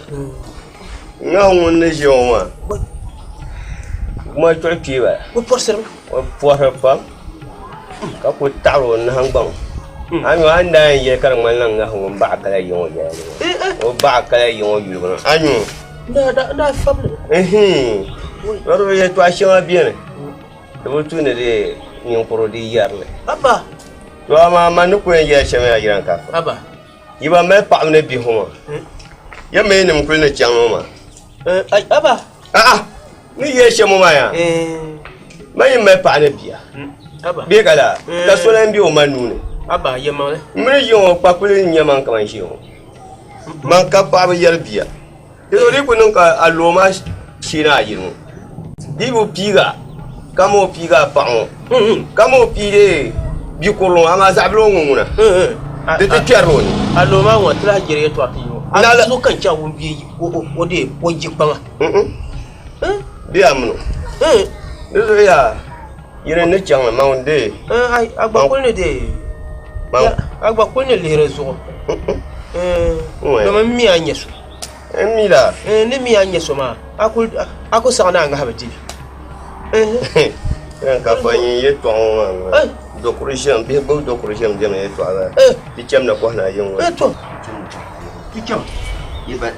ŋahi ŋun ni ʒiya ŋɔ maa kuma chuɣu kpee bala o pɔrisirimi o pɔhiri pam ka ku taɣari o nahangbaŋ a ni a ni daa yɛn yɛli ka di ŋmanila ŋahi ŋun baɣa kala yiŋɔ yɛla o baɣa kala yiŋɔ yulibu ni a nyu yɛltɔɣa shɛŋa biɛni di bi tu ni di ninkuri di yɛrili to amaa man ni ku yɛn yɛli shɛm yaa yiran ka Yi ba mali paɣaba ni bihi ŋɔ maa. Ya mi nim kuli ni chaŋ ŋɔ maa. Aba. A'a ni yɛli shɛm ŋɔ maa yaa. Man yi mali paɣa ni bia. Bee ka laa ka so lan be o ma nuu ni. Aba yɛlimaŋli. M mi ni ʒiya ŋɔ kpakuli n-nyɛ man ka man ʒiya ŋɔ. Man ka paɣaba yɛri bia. Di zuɣu di yi ku niŋ ka a loo maa sheena a yili ŋɔ di yi bi piiga ka ma o piigi a paɣa ŋɔ ka ma o piigi bia kurili ŋɔ amaa zaɣ bili ŋɔ ŋun ŋuna di ti kpɛrila o ni. A loo maa ŋɔ ti lahi jɛri yɛltɔɣa ti yino a zuɣu ka n chaŋ ŋun bia o dee o yi kpaŋa. Bee a mini o di zuɣu yaa yini ni chaŋ li ma ŋun dee. A gba kuli ni dee a gba kuli ni lihiri zuɣu domin m mi a ni nyɛ so. N mi la. N ni mi a ni nyɛ so maa, a ku saɣi ni a ŋahi bi dili. N ka fa nyin yɛltɔɣa ŋɔ maa dokuru ʒiɛm bihi gbubi dokuru ʒiɛm diɛma yɛltɔɣa la ti chɛm na kɔhi na yiŋ ŋɔ. To ti chɛm. Yi ba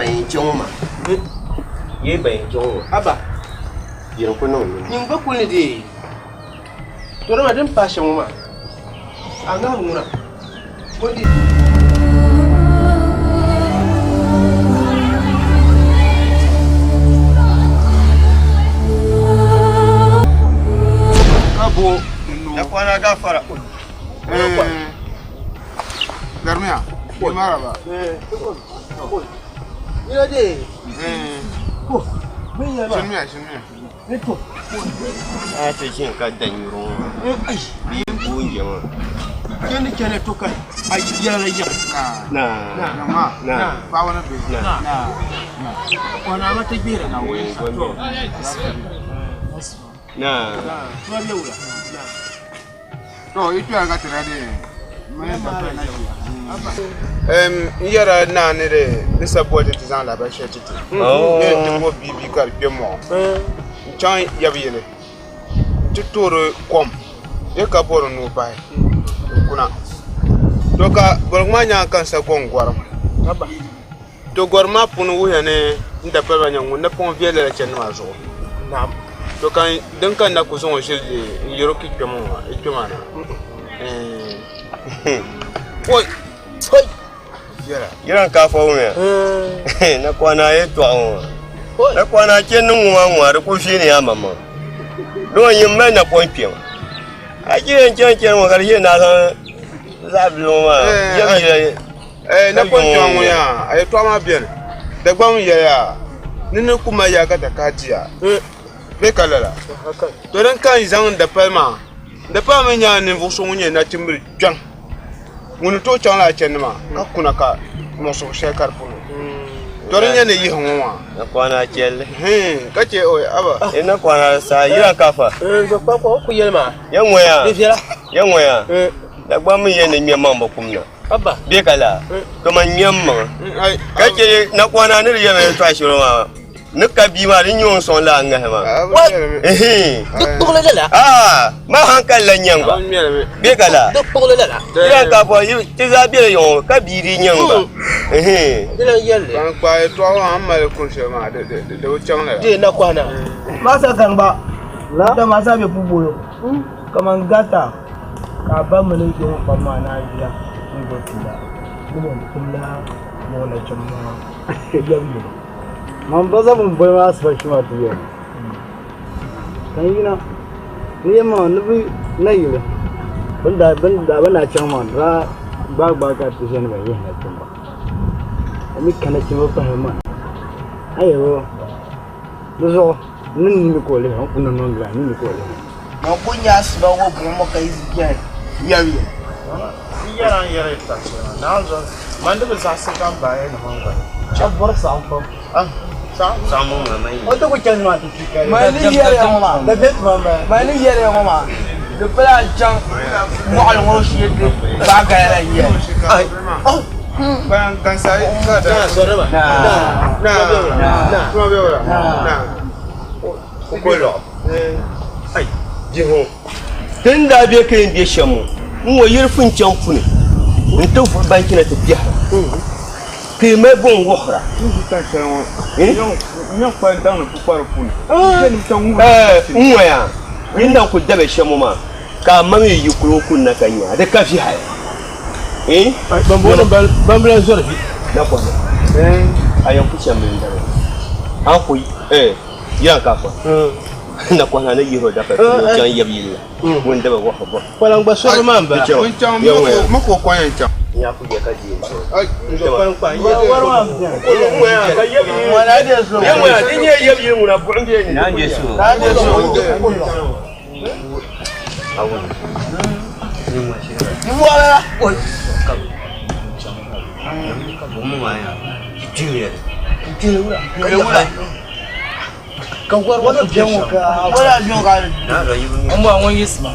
yɛn chɛ ŋɔ maa. Yi ba yɛn chɛ ŋɔ maa. Aba. Yɛn ku niŋ nini. Nyin gba kuli ni deei. To dama din pahi shɛm ŋɔ maa a ŋahi ŋuna. Kabo. Ya kwana gafara. Garmiya. Maraba. Ina de. Ko. Shirmiya shirmiya. A ti ʒini ka da nyuri ŋɔ bee boon je maa. Chani chani to ka a yɛla yaɣa. Na na Paɣaba ni bihi. Na. Kɔna ma ti gbihira. Na. Tuma bɛ wula. To yi kpɛra ka tira de mani dabba na ʒiya. N yɛra naa ni di ni sa boli ti ti zaŋ lahabali shɛli ti ti ni ti bo bia bia ka di kpɛ mɔɣu n chaŋ yab yili n ti toori kom bee ka bori nuu bahi n kuna to ka boligu maa nyaanga ka n sa goŋ gorim To gɔrim maa puuni wuhiya ni n dapaliba nyɛ ŋun napɔŋ viɛli lala chandi maa zuɣu. To ka din ka n na ku zaŋ o ʒili n yɛr o ka yi kpe maa na. Oi. Oi. Yiran ka fo ŋɔ na kwana ye tɔɣu ŋɔ na kwana chɛ ni ŋɔ ŋɔ di ku viini ya mama don yin mali na pɔn kpɛm a chɛ n chɛn chɛn ŋɔ ka di yɛ na zaŋ zaɣ bili ŋɔ maa yɛm yɛla Eh, na pɔn kpɛm ŋɔ yaa a yɛtɔɣa maa bɛni Dagbaŋ yɛliya ni ni ku mali yaa ka takahi diya bee ka lala to din ka n zaŋ n dapali maa dapali mi nyɛla ninvuɣu so ŋun nyɛ nachimbili kpɛŋ ŋun ni tooi chaŋ lala chandi maa ka kuna ka muɣisigu shɛli ka di puuni to di nyɛ ni yihi ŋɔ maa Nakwana chɛlli ka chɛ oi aba e nakwana saa yira kafa ya ŋɔya ya ŋɔya Dagbaŋ mi yɛn ni ŋmɛ maŋ bi kum na bɛ ka laa to man ŋmɛ m maŋa ka chɛ nakwana ni di yɛmi yɛltɔɣa shɛli maa ni ka bia maa di nyɛ o ni sɔŋ laa ŋahi maa Di kpuɣili lala. Aa ma hankali la nyɛŋ gba bɛ ka laa Di kpuɣili lala. Yiran ka fɔ ti zaa bela yiŋ ŋɔ ka bia di nyɛŋ gba Di lan yɛlli. Ban kpaai yɛltɔɣa maa a ni mali kuri shɛli maa di bi chaŋ lala. Di nakɔhina. Maasa kan gba da maasa bɛ pu bolo kaman gata ka a ba mini yiŋ kpam maa ni a yuya n-gbubi ti la ni bɛ tum la mɔɣu nachimba maa yɛbu yini. Man ba za bun boli maa asiba shima ti yɛli ka n yina ni yɛn maa ni bi nayili bin daa bin daa bin daa chaŋ maa di daa gbaai gbaai ka ti ʒɛni ban yihi nachimba ka mi ka nachimba pahi maa a yɛli di zuɣu ni nini ka o lihi o ni niŋ bila nini ka o lihi Man ku nya asiba ŋɔ buɣim ŋɔ ka yi biɛni yɛli yɛli. Ti yɛra n yɛri yɛltɔɣa shɛli maa, Naa Zɔn, man di bi zaɣisi ka m bahi ni man gba. A bɔri saɣim pam. O ti ku chani maa ti ti kali. Man ni yɛri ya ŋɔ maa, man ni yɛri ya ŋɔ maa, di pala a chaŋ mɔɣili ŋɔ shee ti gbaai gala la n-yɛli. Tin daa be ka yɛn be shɛm ŋɔ, n ŋɔ yiri pun chaŋ puni n-ti vuhi banchi na ti biɛhira ka yi mali buɣim wuhira. N ŋɔ yaa, yi ni daa kul dabi shɛm ŋɔ maa, ka a ma mi yi kul o kunna ka nya di ka vi hali. Bambila zɔri vi. Nakɔha, a yɛn ku chɛmi n-dali a ni ku yɛn ka fa. Na kɔhina ni yihiro dafa pili o chaŋ yab yili la ŋun daba wahu bɔ. Kpalan gba sɔri maa m-bala. Mako kɔnya n-chaŋ. Ka wari biɛŋ ŋɔ ka wari biɛŋ ka n bɔra ŋun yiɣisi ma.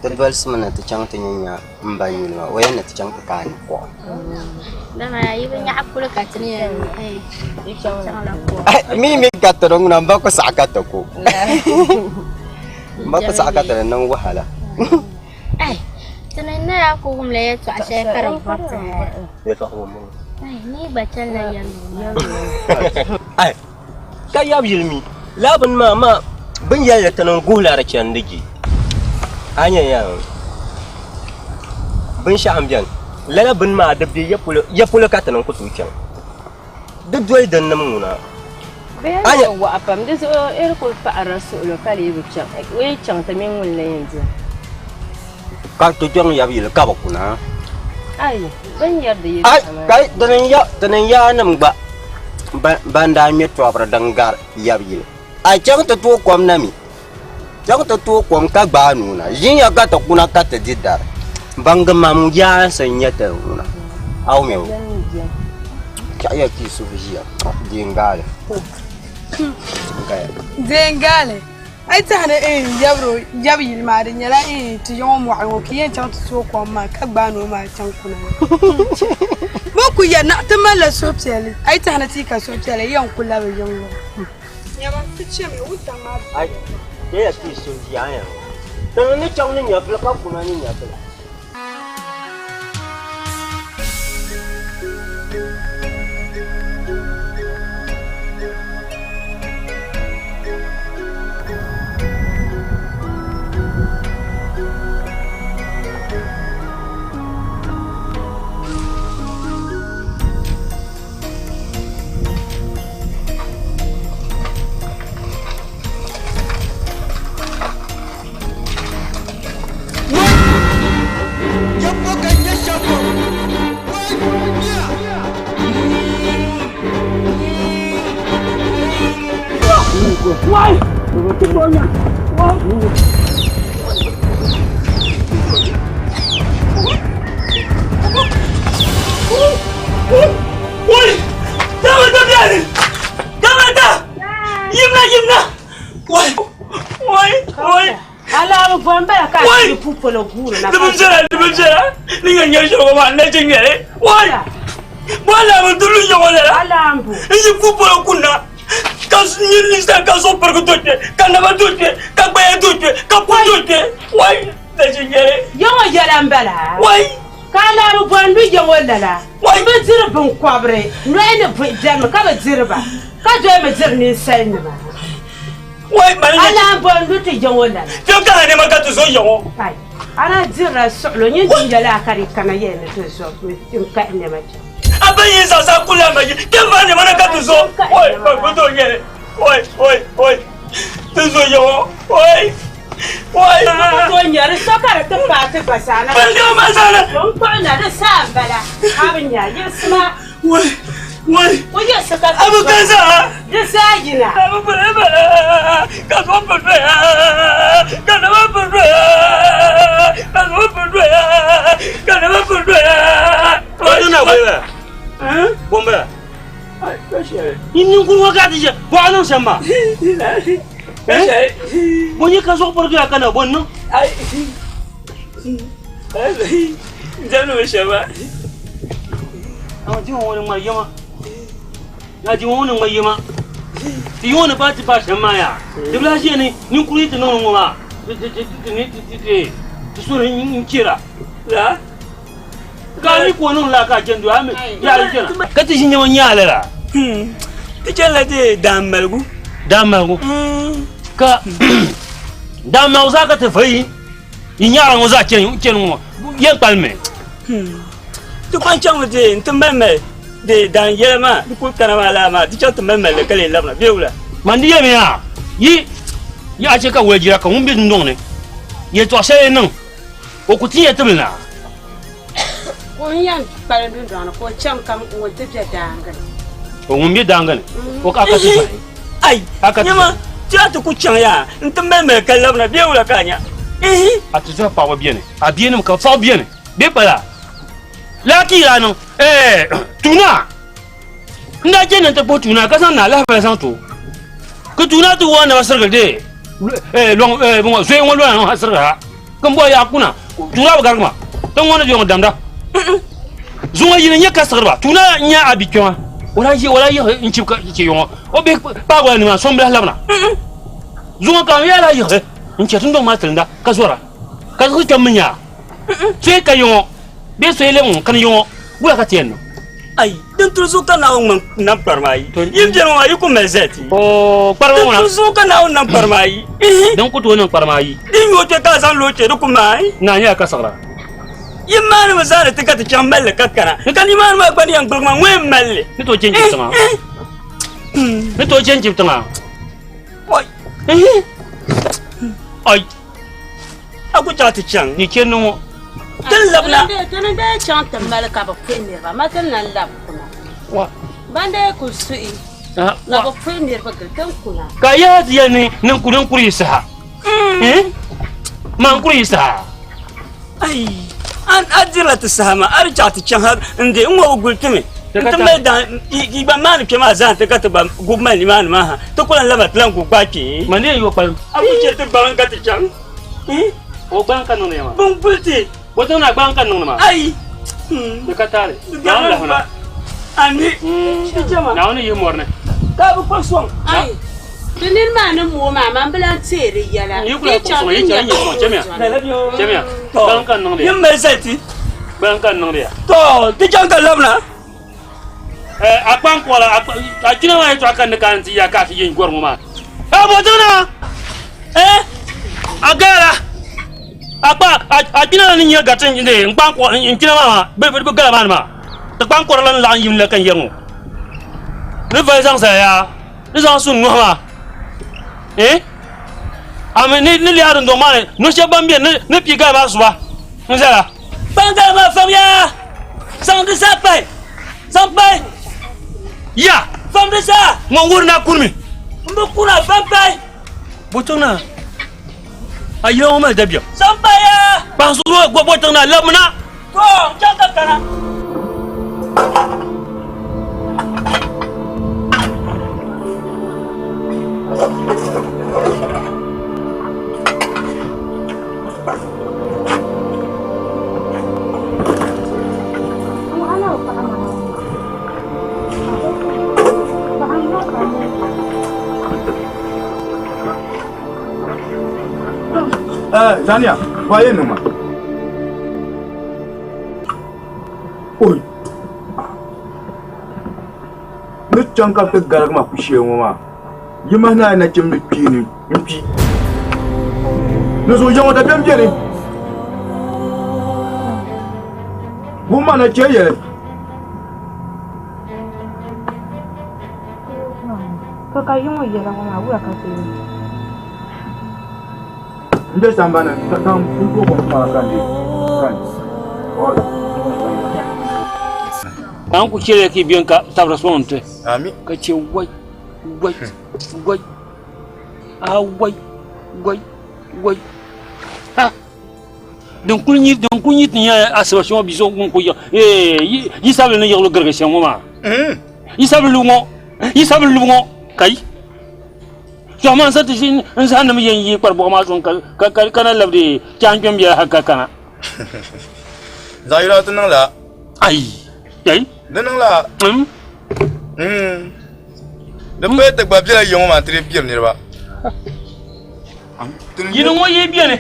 Ti dolisimi ni ti chaŋ ti nya nya m ba nyuli maa, o yɛn ni ti chaŋ ti kaai ni kuɣa. Mi mi ka ti di ŋuna m ba ku saɣi ka ti ku. M ba ku saɣi ka ti di niŋ wahala. Ai, ti ni na yaa ku wumla yɛltɔɣa shɛli ka di vɔri ti hali. Yɛltɔɣa ŋɔ m-bɔŋɔ. Ai, ni yi gba chanila yɛligu maa. Ai, ka yab yili mi, lala bini maa maa bɛ ni yɛli li ti niŋ guhila di chani di je. A nya yaa, binshɛɣu m-beni, lala bini maa di be ya polo, ya polo ka ti niŋ ku tooi chaŋ. Di doli din nim ŋuna. Bɛ yɛn ni waɣa pam, di zuɣu yi kuli paɣirila suɣulo ka lee bi chaŋ, o yi chaŋ ti mini ŋun la yɛn diɛm. Ka ti chaŋ yab yili ka bi kuna. Ai, bɛ ni yɛri di yɛltɔɣa maa. Kai, di ni yaanim gba ban daa ŋme tɔbiri din gari yab yili. A chaŋ ti tooi kom na mi? Chaŋ ti tooi kom ka gbaai nuu na. Ʒinya ka ti kuna ka ti di dari. Baŋgimam yaansi n-nyɛ ti ŋuna. A wum ya o? Chaɣiya ka yi suhu ʒiya. Deengaali. N-kaya. Deengaali. A yi tɛhi ni yabiri yab yili maa di nyɛla ti yiŋɔ mɔɣili ŋɔ ka yi yɛn chaŋ ti tooi kom maa ka gbaai noo maa chaŋ kuna. Bɛ ni kuli yɛri naɣ ti malila suhupiɛlli, a yi tɛhi ni ti yi ka suhupiɛlli yi yɛn kuli labi yiŋ ŋɔ. Nyama, ti chamiya, wuntaŋ maa bela. Ai, deya ti sundiya ya. Tiŋ ni chaŋ ni nyɛvili ka kuna ni nyɛvili. Wai! Wai! Wai! Dama da biyani! Dama da! Yimna yimna! Wai! Wai! Wai! Alabu bɔn bala ka a ti pu polo guuri na. Di bi viɛla di bi viɛla ni nya nyɛ shɛli maa n na ti nyɛli wai bɔn laabu duli yɔŋɔ lala Alambu. n yi pu polo kunna ka nyɛ ninsa ka so pirigi do kpɛ ka naba do kpɛ ka gbaya do kpɛ ka pu do kpɛ wai na ti nyɛli. Yɔŋɔ yɛla n bala. Wai. Ka alabu bɔn lu yɔŋɔ lala. Bi diri binkɔbiri nɔhi ni buhi biɛrimi ka bi diri ba ka doli mi diri ninsalinima. Wai mali na. Alabu bɔn lu ti yɔŋɔ lala. Kpɛ ka a nɛma ka ti zo yɔŋɔ. Kai ana dirila suɣulo nyin di yɛla ka di kana yɛli ni ti zo n kahi nɛma chaŋ. A bɛ yi zaasa kuli a ma yi kpɛ va nɛma na ka ti zo wai wai bi to nyɛli wai wai wai ti zo yɔŋɔ wai wai. To nyɛri so ka di ti paai ti gba saana. Ban nɛma maa saana. N kpuɣi na di saa n bala a bi nya yiɣisima. Wai wai. O yiɣisi ka ti A bi zo. ka zaa. Di zaa yina. A bi bala bala ka so bi doya ka naba bi doya ka so bi doya ka naba bi doya. Wani na bɔyɛ bɔnbɛ ni ninkuru ka ti jɛ bɔɣa niŋ shɛm maa bɔ nyɛ ka zuɣu pirigi ya ka na bɔ n niŋ di ŋɔ ni ŋmari yɛma na di ŋɔ ni ŋmari yɛma ti yɔŋ ni paai ti paai shɛm maa yaa di bi lahi ʒiya ni ninkuru yi ti niŋ ŋɔ maa ti suri n chɛra ka mi ko niŋ la ka chɛndi a mi yaa yi chɛna ka ti ʒi nyɛma nyaa lala ti chɛnila ti daan maligu daan maligu ka daan maligu zaa ka ti vayi yi nyaara ŋɔ zaa chɛni chɛni ŋɔ yɛn kpalimi ti kɔŋ chaŋmi ti n ti mali mali di daan yɛla maa di kuli kana maa laa maa ti chaŋ ti mali mali li ka lee labina bee wula man di yɛmi yaa yi yi a chɛ ka walijira ka ŋun bɛ dundɔŋ ni yɛltɔɣa shɛli niŋ o ku ti ya tibili na Ka o yɛn kpalim dundɔŋ ni ka o chaŋ ka ŋun ti be daangi ni. O ŋun be daangi ni o ka ka ti zɔhi. Ai nyama ti a ti ku chaŋ yaa n ti mali mali ka labina bee wula ka a nya. A ti zɔhi paɣaba beni a bienim ka fɔɣu beni bee kpala laa ka yi daa niŋ ɛɛ tuuna n daa chani n ti kpuɣi tuuna ka zaŋ naa lahibali zaŋ ti o ka tuuna ti waai naba sirigili dee lɔŋ zoya ŋɔ lɔna ŋɔ ha sirigi ha ka n bɔhi yaa kuna tuuna bi garigi ma tiŋ ŋɔ ni bɛ ŋɔ damda zuŋɔ yini nyɛ ka siɣiriba tuuna nyɛ a bi kpɛma o daa o daa yiɣi n chibi ka chɛ yɔŋɔ o bihi paagi nimaa so n bilahi labina zuŋɔ ka n yaa lahi yiɣi n chɛ tundɔŋ maa tilinda ka zɔra ka yiɣisi kpɛm mi nyaa soya ka yɔŋɔ bee soya lɛbi ŋɔ kani yɔŋɔ wula ka ti yɛn niŋ Ai din tuli zuɣu ka Naawuni ŋmani nam kparima ayi yi beni ŋɔ maa yi ku mali zali ti kparima din tuli zuɣu ka Naawuni nam kparima ayi din ku tooi niŋ kparima ayi din yooi kpe ka a zaŋ looi kpe di ku maai naa nyɛla ka siɣira yi maani mi zaani ti ka ti chaŋ malli ka kana ka nimaani maa gba ni yɛn gbuligi maa ŋɔ yɛn malli ni tooi chɛnchi tiŋa ni tooi chɛnchi tiŋa ai a ku chaŋ ti chaŋ ni chɛni ŋɔ ti labina Ti ni dee chaŋ ti mali ka bi puhi niriba ma ti na labi kuna. Wa. Ban dee ku suhi ka bi puhi niriba gili ti ni kuna. Ka yaa ti yɛli ni ninkuri n kuri yi saha maa n kuri yi saha ai a dirila ti saha maa a di chaɣ ti chaŋ ha n de n ŋɔ bi guli timi. N ti mali daŋ yi gba maani kpɛ maa zaa ti ka ti gba gubi mali nimaani maa ha ti ku lan laba ti lan gubi gbaai kpee. Ma ne yi o kpalim. A ku chɛ ti gbaŋ ka ti chaŋ. O gbaŋ ka niŋdi ya maa. Bin guli ti. O tiŋ na gbaŋ ka niŋdi maa. Ayi. Di ka taali. Naawuni lahuna. Ami. Di chɛma. Naawuni yihi mɔri ni. Ka bi kpa sɔŋ. Ayi. Ti nini maa ni mooi maa man bi lan teei di yɛla. Yi kula kuɣu sɔŋ, yi chɛ yi sɔŋ, chɛmiya. Chɛmiya. Gbaŋ ka niŋdi ya. Yin mali zali ti. Gbaŋ ka niŋdi ya. To, ti chaŋ ka labina. A kpaŋ kɔla, a kpina maa yɛtɔɣa ka ni ka n ti ya ka a ti yɛn gɔri ŋɔ maa. A bɔ tiŋ na! A gala a kpa a kpina la ni nyɛ gati n kpaŋ kɔ n kpina maa maa bi bi gala maa ni maa ti kpaŋ kɔri la ni laɣim yim la ka n yɛri ŋɔ ni vali zaŋ zaya yaa ni zaŋ su nuhi maa eh a mi ni ni lɛɣi dundɔŋ maa ni no shɛba ban bɛ ni ni pii gala maa suba n zala. Kpaŋ gala maa fam yaa zaŋ di zaa pahi zaŋ pahi ya fam di zaa ŋɔ wuhiri ni a kurimi n bi kuna fam pahi bɔtɔŋ na a yila ŋɔ mali dabiɛm zaŋ pahi yaa kpaŋ suhu bɔtɔŋ na labimina to n chaŋ ka kana. Zania, waye nima? Oi. Ni chaŋ ka ti garigi ma ku shee ŋɔ maa. Yi mahi naai nachimbi kpiini n-kpi. Ni zuɣu yaŋɔ dabiɛm beni. Wumma na chɛ yɛli. To ka yi ŋɔ yɛla ŋɔ maa wula ka ti yɛn? N be sambani ka n tooi kom maa ka n di ka n Ka n ku chɛliya ka yi beni ka tabiri sɔŋ nti. Ami. Ka chɛ wai wai wai a wai wai wai ha din kuli nyi din kuli nyi ti nyɛ asiba shɛŋa bia so ŋun kuli ee yi sabili ni yiɣili girigi shɛm ŋɔ maa yi sabili lubu ŋɔ yi sabili lubu ŋɔ kai to amaa n sa ti ʒi n zaŋ nim yɛn yi kpari buɣa maa sɔŋ ka ka ka na labidi chaanjom biɛla ha ka kana zaɣ yino ti niŋla ayi ayi di niŋla di paya ti gba bela yiŋɔ maa ti di biri niriba yini ŋɔ yi beni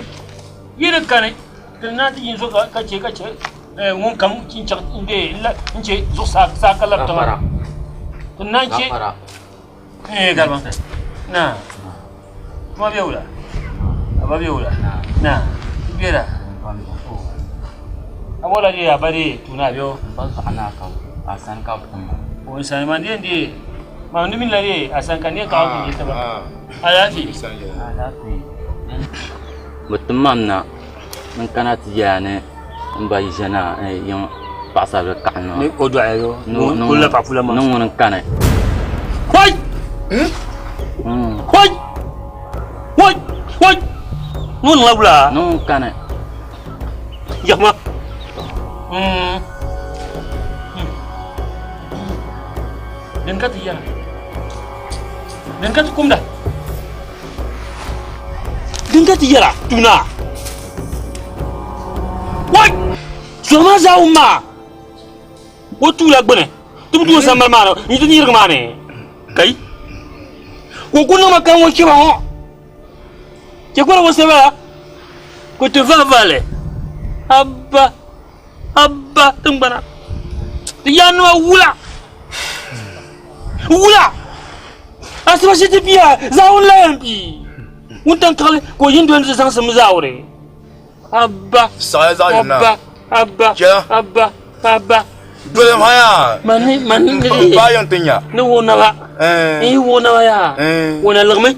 yi di kani ti na ti yin so ka che ka che ŋun kam n chaŋ n che zuɣusaa saa ka labi tiŋa ti na che garba na tuma bɛ wula aba bɛ wula na bɛla a wala de a ba de tuna bɛ o a sani ka bi tim o sani ma den de ma ni min la de a san ka ne ka o ti ba alaafee alaafee bi tim ma na n kana ti yɛla ni n ba yi ʒe na yiŋ paɣasaribili kaɣa ni ni o dɔɣi yo o la paɣa pula maa ni ŋuni n kani hoi hoi hoi hoi ŋun niŋla wula ni ŋun kani yahima din ka ti yɛra din ka ti kumda din ka ti yɛra tuna wai Zuɣu maa zaa wum maa o tuula gbuni ti bi du o sambani maa ni n ti yirigi maa ni kai ka o ku niŋma ka ŋɔ chɛba ŋɔ chɛ kpara o sɛba la ka ti va vali abba abba tingbana ti yaa nima wula wula asiba shi ti bia zaawuni la yɛn bii wuntaŋ kaɣali ka o yin doli ti zaŋsim zaawuni Abba. Saɣaya zaɣ yini na. Abba. Abba. Chɛla. Abba. Abba. Doli ha yaa. Mani mani ni. Ba yɛn ti nya. Ni wo naba. N yi wo naba yaa. Wo na liɣimi.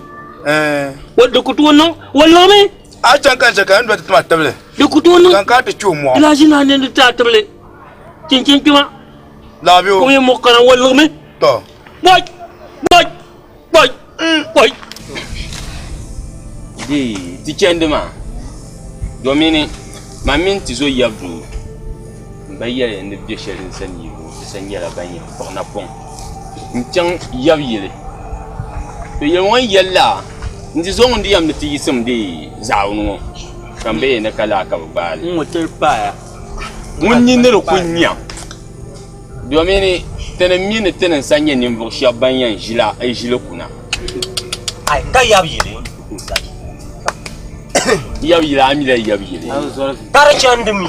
Wo di ku tooi niŋ. Wo liɣimi. A chaŋ ka n chɛ ka n doli ti tima tibili. Di ku tooi niŋ. Ka n kana ti kpe o mɔɣu. Di lahi ʒi na ni di ti a tibili. Chinchin kpema. Laabi o. Kum yi muɣi kana wo liɣimi. Tɔ. Bɔi. Bɔi. Bɔi. Bɔi. Di ti chandi maa domini man mini ti zo yab duu m ba yɛli ni bɛ shɛli n sani yi ŋɔ. sa nyɛla ban yɛn kpuɣi napɔŋ n-chaŋ yab yili. To yɛli ŋɔ n-yɛli la n di zo ŋun di yɛm ni ti yiɣisim di zaawuni ŋɔ ka m be ni ka laa ka bɛ gbaai li. Ŋun nini ni di ku nya domin ti ni mi ni ti ni sa nyɛ ninvuɣ shɛb ban yɛn ʒili kuna. Ka yab yili. Yab yili a mi la yab yili. Ka di chandi mi.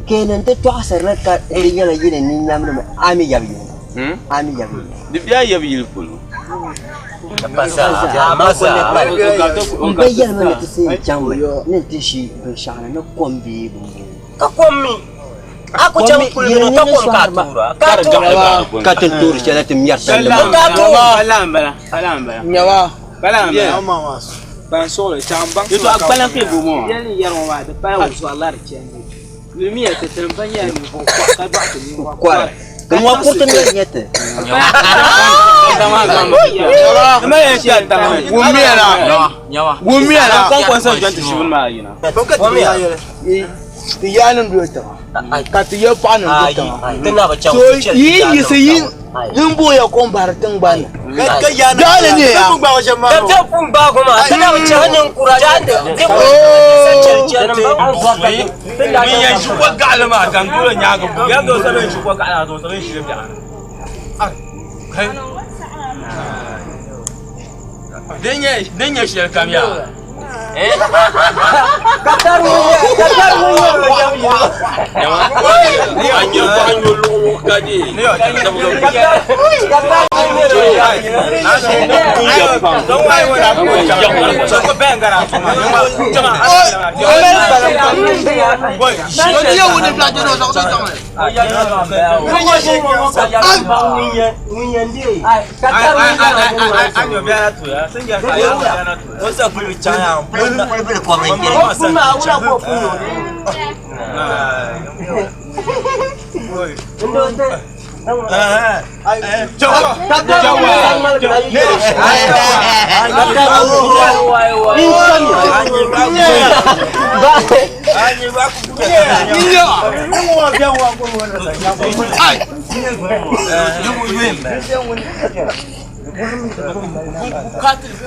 Kenan ti tɔɣisirili ka di nyɛla yi ni ninyamdimi a mi yab yili a mi yab yili. Di be a yab yili polo. M ba yɛlimi ni ti seen chaŋmi ni n ti ʒi binshɛɣu ni ni kom bee bini. Ka kom mi a ku chaŋ kuligi ni ka kom ka a toora. Ka ti toori shɛli ti mɛri tandi maa. Ka a toora. Kɔri. Ŋɔ kuriti ni nyɛ ti. Ti yaa nim doli tiŋa ka ti ya paɣa nim doli tiŋa so yi yiɣisi yi yin booya kom bahiri tingbani daali ne ya Din nyɛ shɛli kam yaa.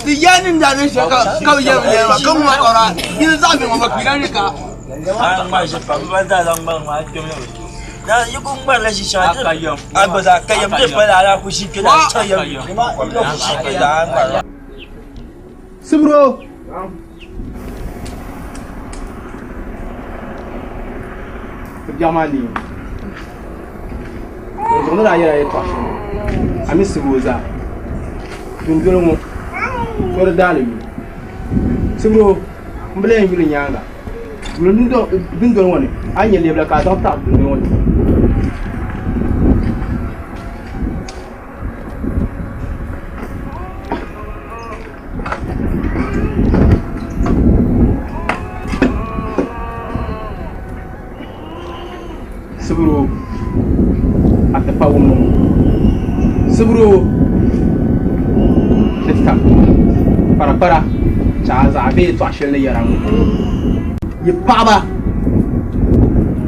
Ti yaa nim daa niŋ shɛli ka bi yɛli bi yɛli maa ka ŋun maa ɔra yili zaɣ biɛŋ ŋɔ kpila ni ka Sibiro. Ti biɛɣu maa neemi. Dinzuɣu ni daa yɛla yɛltɔɣa shɛli ŋɔ, a mi sibi o zaa. Dundoli ŋɔ, so di daali yuli. Sibiro, m bi lahi yuli nyaaŋa. Yuli dundoli ŋɔ ni, a ni nya lebila ka a zaŋ taɣi dundoli ŋɔ ni. Sibiro a ti pa wumdi ŋɔ sibiro ti tam kparakpara chaɣa zaɣa bee yɛltɔɣa shɛli ni yɛra ŋɔ yi paɣaba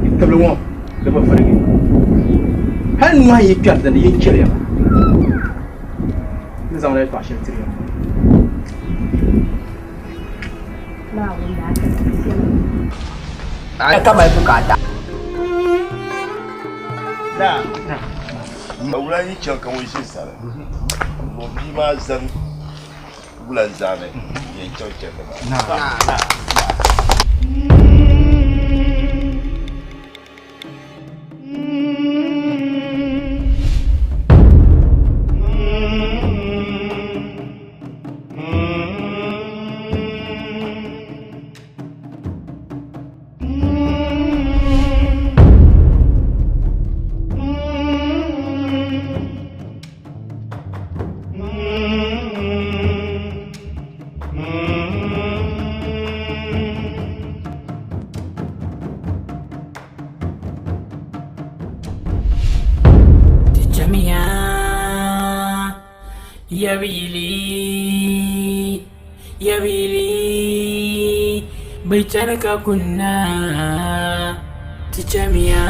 yi tibili ŋɔ di bi virigi hali nuhi yi kpɛri dinni yin chɛliya ba n zaŋla yɛltɔɣa shɛli tiri ya ŋɔ. Ka mali bukaata. Wula yi chaŋ ka ŋun ʒi sani ŋun bia maa zani wula zaani yɛn chaŋ chandi maa. Yabili, yabili, bɛ chani ka kunna ti chamiya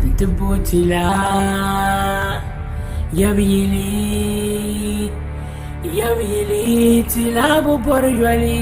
nti bo ti la. Yabili, yabili, ti la bi bɔri yoli.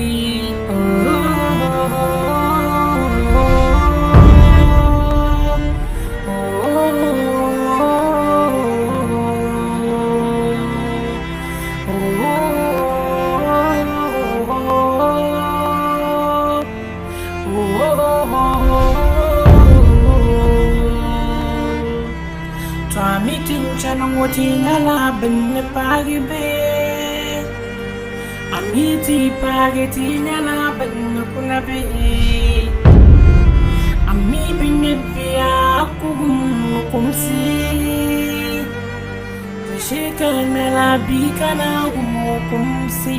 To a mi ti chani ŋɔ ti nyɛla bɛn ni paagi bee? A mi ti paagi ti nyɛla bɛn ni kuna bee? A mi bi ŋmɛ bia kugum kumsi? Ti shee ka ŋmɛla bia ka na wum o kumsi.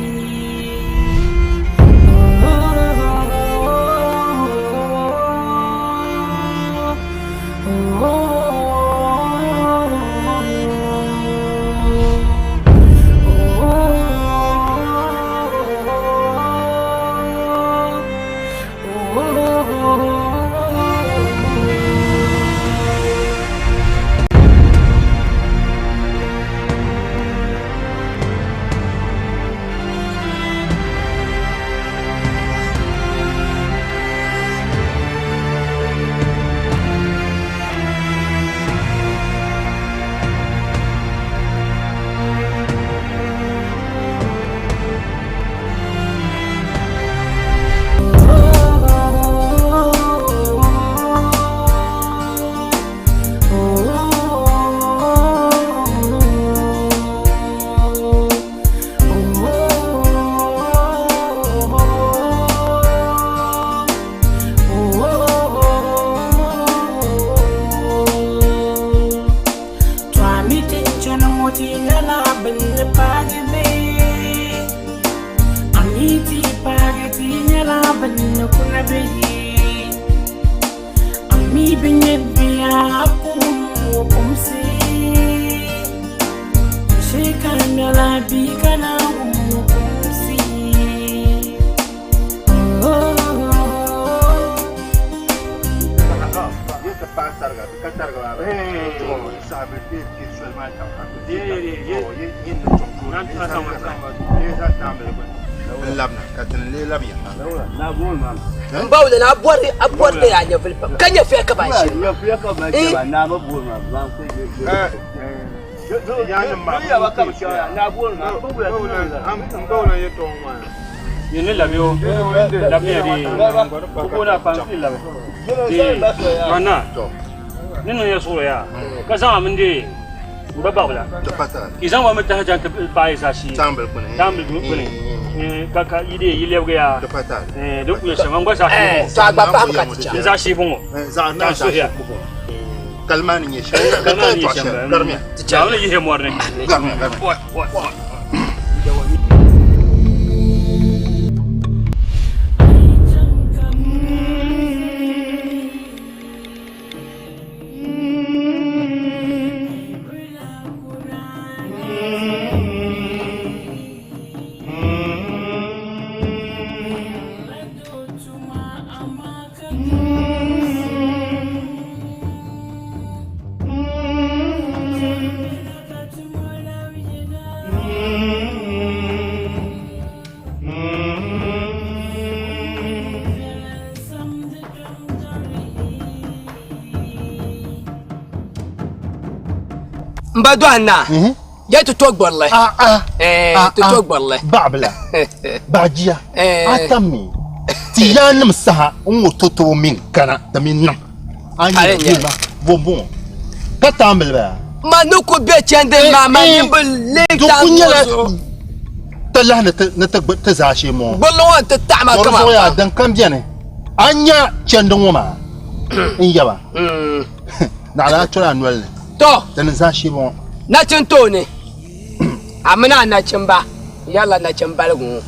To a mi ti chani ŋɔ ti nyɛla bɛn ni paagi bee? A mi ti paagi ti nyɛla bɛn ni kuna bee? A mi bi nyɛ bia kum o kumsi? Shee ka ŋmɛla bia ka na wum o kumsi. N ba wula na a bɔri a bɔri ni a nyɛvuli pam ka nyɛ fuya ka ba ʒiri Yini labi o labi ya di ko na pan si labi di mana ni niŋ ya suɣulo yaa ka zaŋ a mini di n ba baɣabila ka i zaŋ ba mi tahi chaŋ ti paai zaashee taambili gbuni ka ka yi dee yi lɛbigi yaa di ku yɛ shɛm n gba zaashee bɔŋɔ n zaashee bɔŋɔ ka n suhiya kalima ni nyɛ shɛm kalima ni nyɛ shɛm Naawuni yihi mɔri ni N ba dɔhi naa ya ti to gburili ti to gburili baɣabila baɣajiya a tammi ti yaannim saha n ŋɔ totobo mini kana di mi niŋ a nyɛ bɛ bɔŋɔ ka taambili bala Ma ni ku be chandi maa ma ni bi leei Di ku nyɛla zuɣu. talahi ni ti ni ti gbi ti zaashee mɔɔ. Gburili ŋɔ n-ti taɣi ma Di kaman zuɣu yaa pam. din kam beni a nya chandi ŋɔ maa n yaba naɣila a toli a noli ni. Tɔ! Di ni zaashee bɔŋɔ. Nachin tooni a mini a nachimba n yɛrila nachimbaligu ŋɔ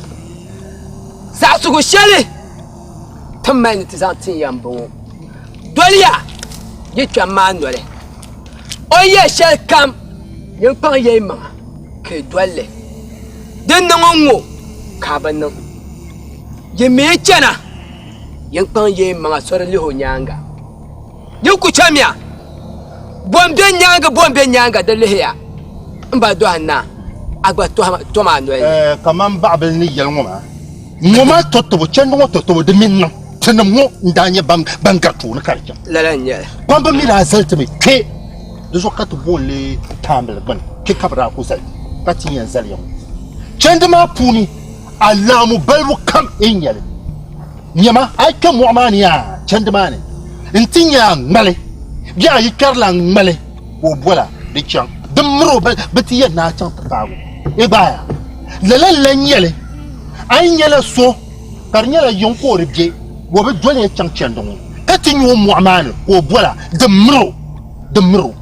saɣisigu shɛli ti mali ni ti zaŋ tin ya m-bɔŋɔ. Doliya yi kpɛm maa noli. O ni yɛli shɛlikam, yin kpaŋ ya yi maŋa. ka yi doli li. Din niŋ n-ŋɔ ka a bi niŋ. Yi mi yi chana, yin kpaŋ ya yi maŋa soli lihi o nyaaŋa. Yin ku chamiya, bɔ m-be nyaaŋa bɔ m-be nyaaŋa di lihiya m ba dɔhi naa, a gba tom a noli ni. Kaman baɣibil ni yɛli ŋɔ maa, ŋɔ maa tɔtobo, chandi ŋɔ tɔtobo di mi niŋ tinim ŋɔ n-daa nyɛ ban gari tooni ka di chaŋ. Lala n-nyɛ li. Kpamba mi daa zali ti mi kpe, di zuɣu ka ti booni li taambili gbini, kpe ka bɛ daa ku zali ti ka ti yɛn zali ya ŋɔ. Chandi maa puuni alaamu balibu kam n-nyɛ li. Nyama, a yi kpe mɔɣu maa ni yaa chandi maa ni nti nya a ŋmali bee a yi kpɛrila ŋmali ka o bol a di chaŋ, din mir o bi ti yɛn naai chaŋ ti paag o. I gbaaya, lala n-lan nyɛ li, a yi nyala so ka di nyɛla yiŋ ka o di be, o bi doli ya chaŋ chandi ŋɔ, ka ti nya o mɔɣu maa ni ka o bol a, din mir o, din mir o.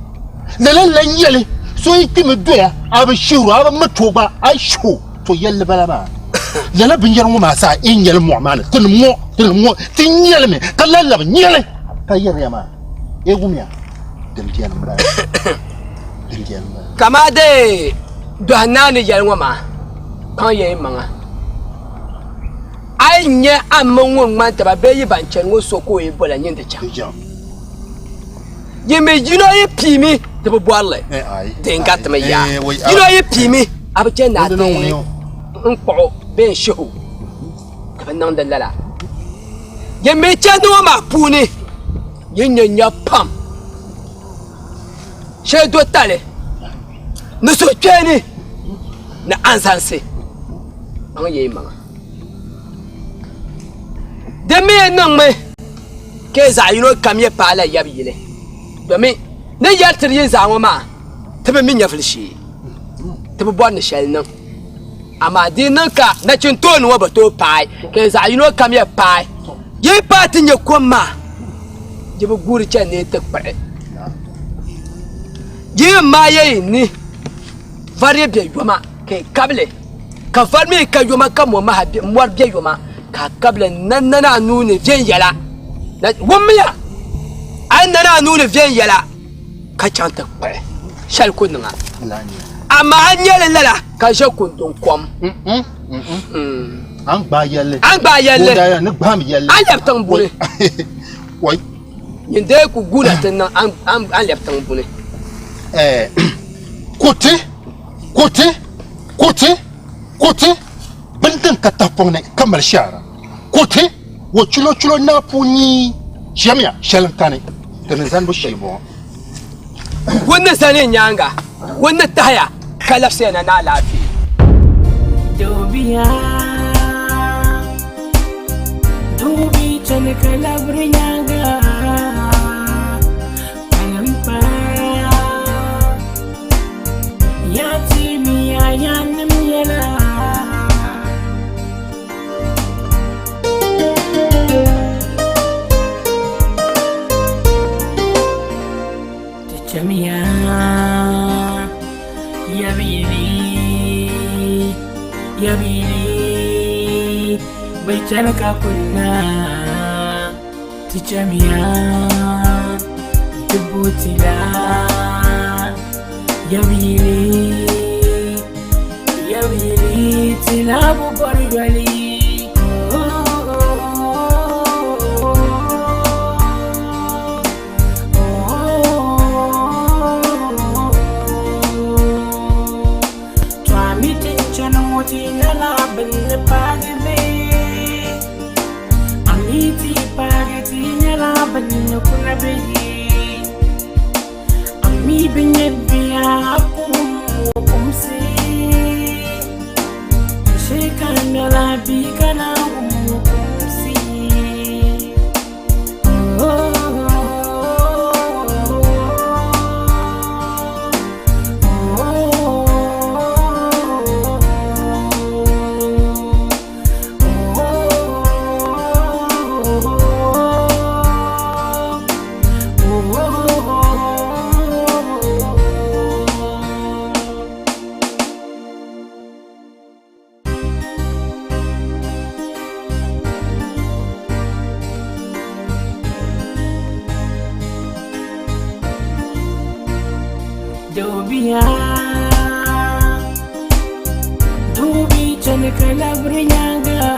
Lala n-lan nyɛ li, so yi kpimi doya, a bi shihir o, a bi mit o gba, a yi shih o, to yɛlli bala maa. Lala binyɛra ŋɔ maa zaa n nyɛli mɔɣu maa ni, tinim ŋɔ, tinim ŋɔ, ti nyɛli mi ka lahi labi nyɛli ka yɛriya maa, Ee wumiya, din beni m-bala, din beni m-bala. Kamaa dee dɔhi naa ni yɛli ŋɔ maa, kpaŋ ya yi maŋa. A yi nya a mini ŋun ŋmani taba bee yi ban chani ŋɔ so ka o yi bola nyin di chaŋ. Yi mi yino yi piimi ti bi bɔri li, di n garitimi yaa. Yino yi piimi a bi chani ni a ti n kpuɣi o bee n shihi o, ti bi niŋdi lala. Yi mi chandi ŋɔ maa puuni yi nya nya pam shee do tali ni suhukpeeni ni anzansi kpaŋ ya yi maŋa. Di mi yɛn niŋmi ka yi zaɣ yino kam yɛn paai la yab yili, domin ni yɛri tiri yi zaa ŋɔ maa, ti bi mi nyɛvili shee, ti bi bɔri ni shɛli niŋ. Amaa di yi niŋ ka nachin tooni ŋɔ bi tooi paai, ka yi zaɣ yino kam yɛn paai, yi yi paai ti nya kom maa, yi bi guuri chani ni yi ti kpuɣi. Yi yi maai ya yi ni vari be yoma ka yi kabi li, ka vari mi ka yoma ka mɔmaha mɔri be yoma ka a kabi li n-nani a nuu ni viɛnyɛla. Wummiya! A yi nani a nuu ni viɛnyɛla ka chaŋ ti kpuɣi, shɛli ku niŋ a. Amaa a nya li lala ka ʒe kunduŋ kom. A ni gbaai yɛlli. A ni gbaai yɛlli. A ni lɛbi tiŋ buni. Nyin dee ku guuna ti niŋ a ni lɛbi tiŋ buni. Kuti, kuti, kuti, kuti, bini din ka tahapɔŋ ni ka mali shɛhira. Kuti, wo chulo chulo naa puu nyii, chamiya, shɛli n-kani, ti ni zanibu shee bɔŋɔ. Ŋun ni zani n nyaaŋa, ŋun ni tahiya ka labisiya na ni alaafee. Doobiya, doobi chani ka labiri nyaaŋa, kpalim paya. Ya timiya yaannim yɛla. Ti chamiya yabili, yabili, bɛ chani ka kunna. Ti chamiya ti botila yabili, yabili, ti labu bɔri yoli. Tɔami ti chani ŋɔ ti nyɛla bɛn ni paagi bee? A mi ti paagi ti nyɛla bɛn ni kuna bee? A mi bi nyɛ bia kum o kumsi shee ka ŋmɛla bia ka na wum o kumsi. Dobia. chani ka labiri nyaaŋa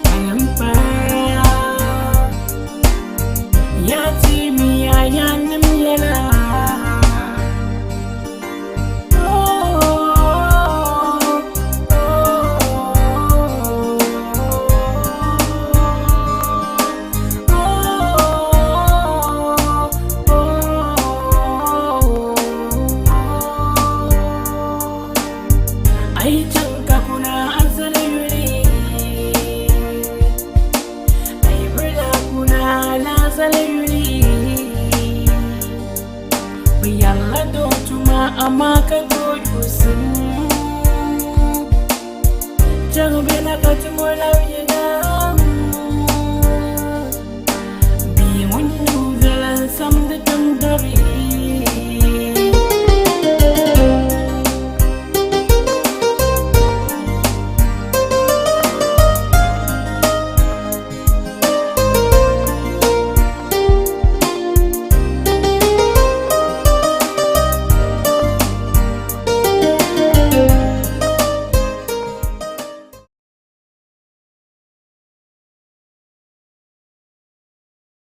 kpalim kpaa. Yaa teemi a yaannim yɛla. A yi chaŋ ka kuna asali yuli, a yi birila kuna alaasali yuli. Bɛ yɛrila doo tuma amaa ka doo yuusim. Chaŋ bela ka tumo labi.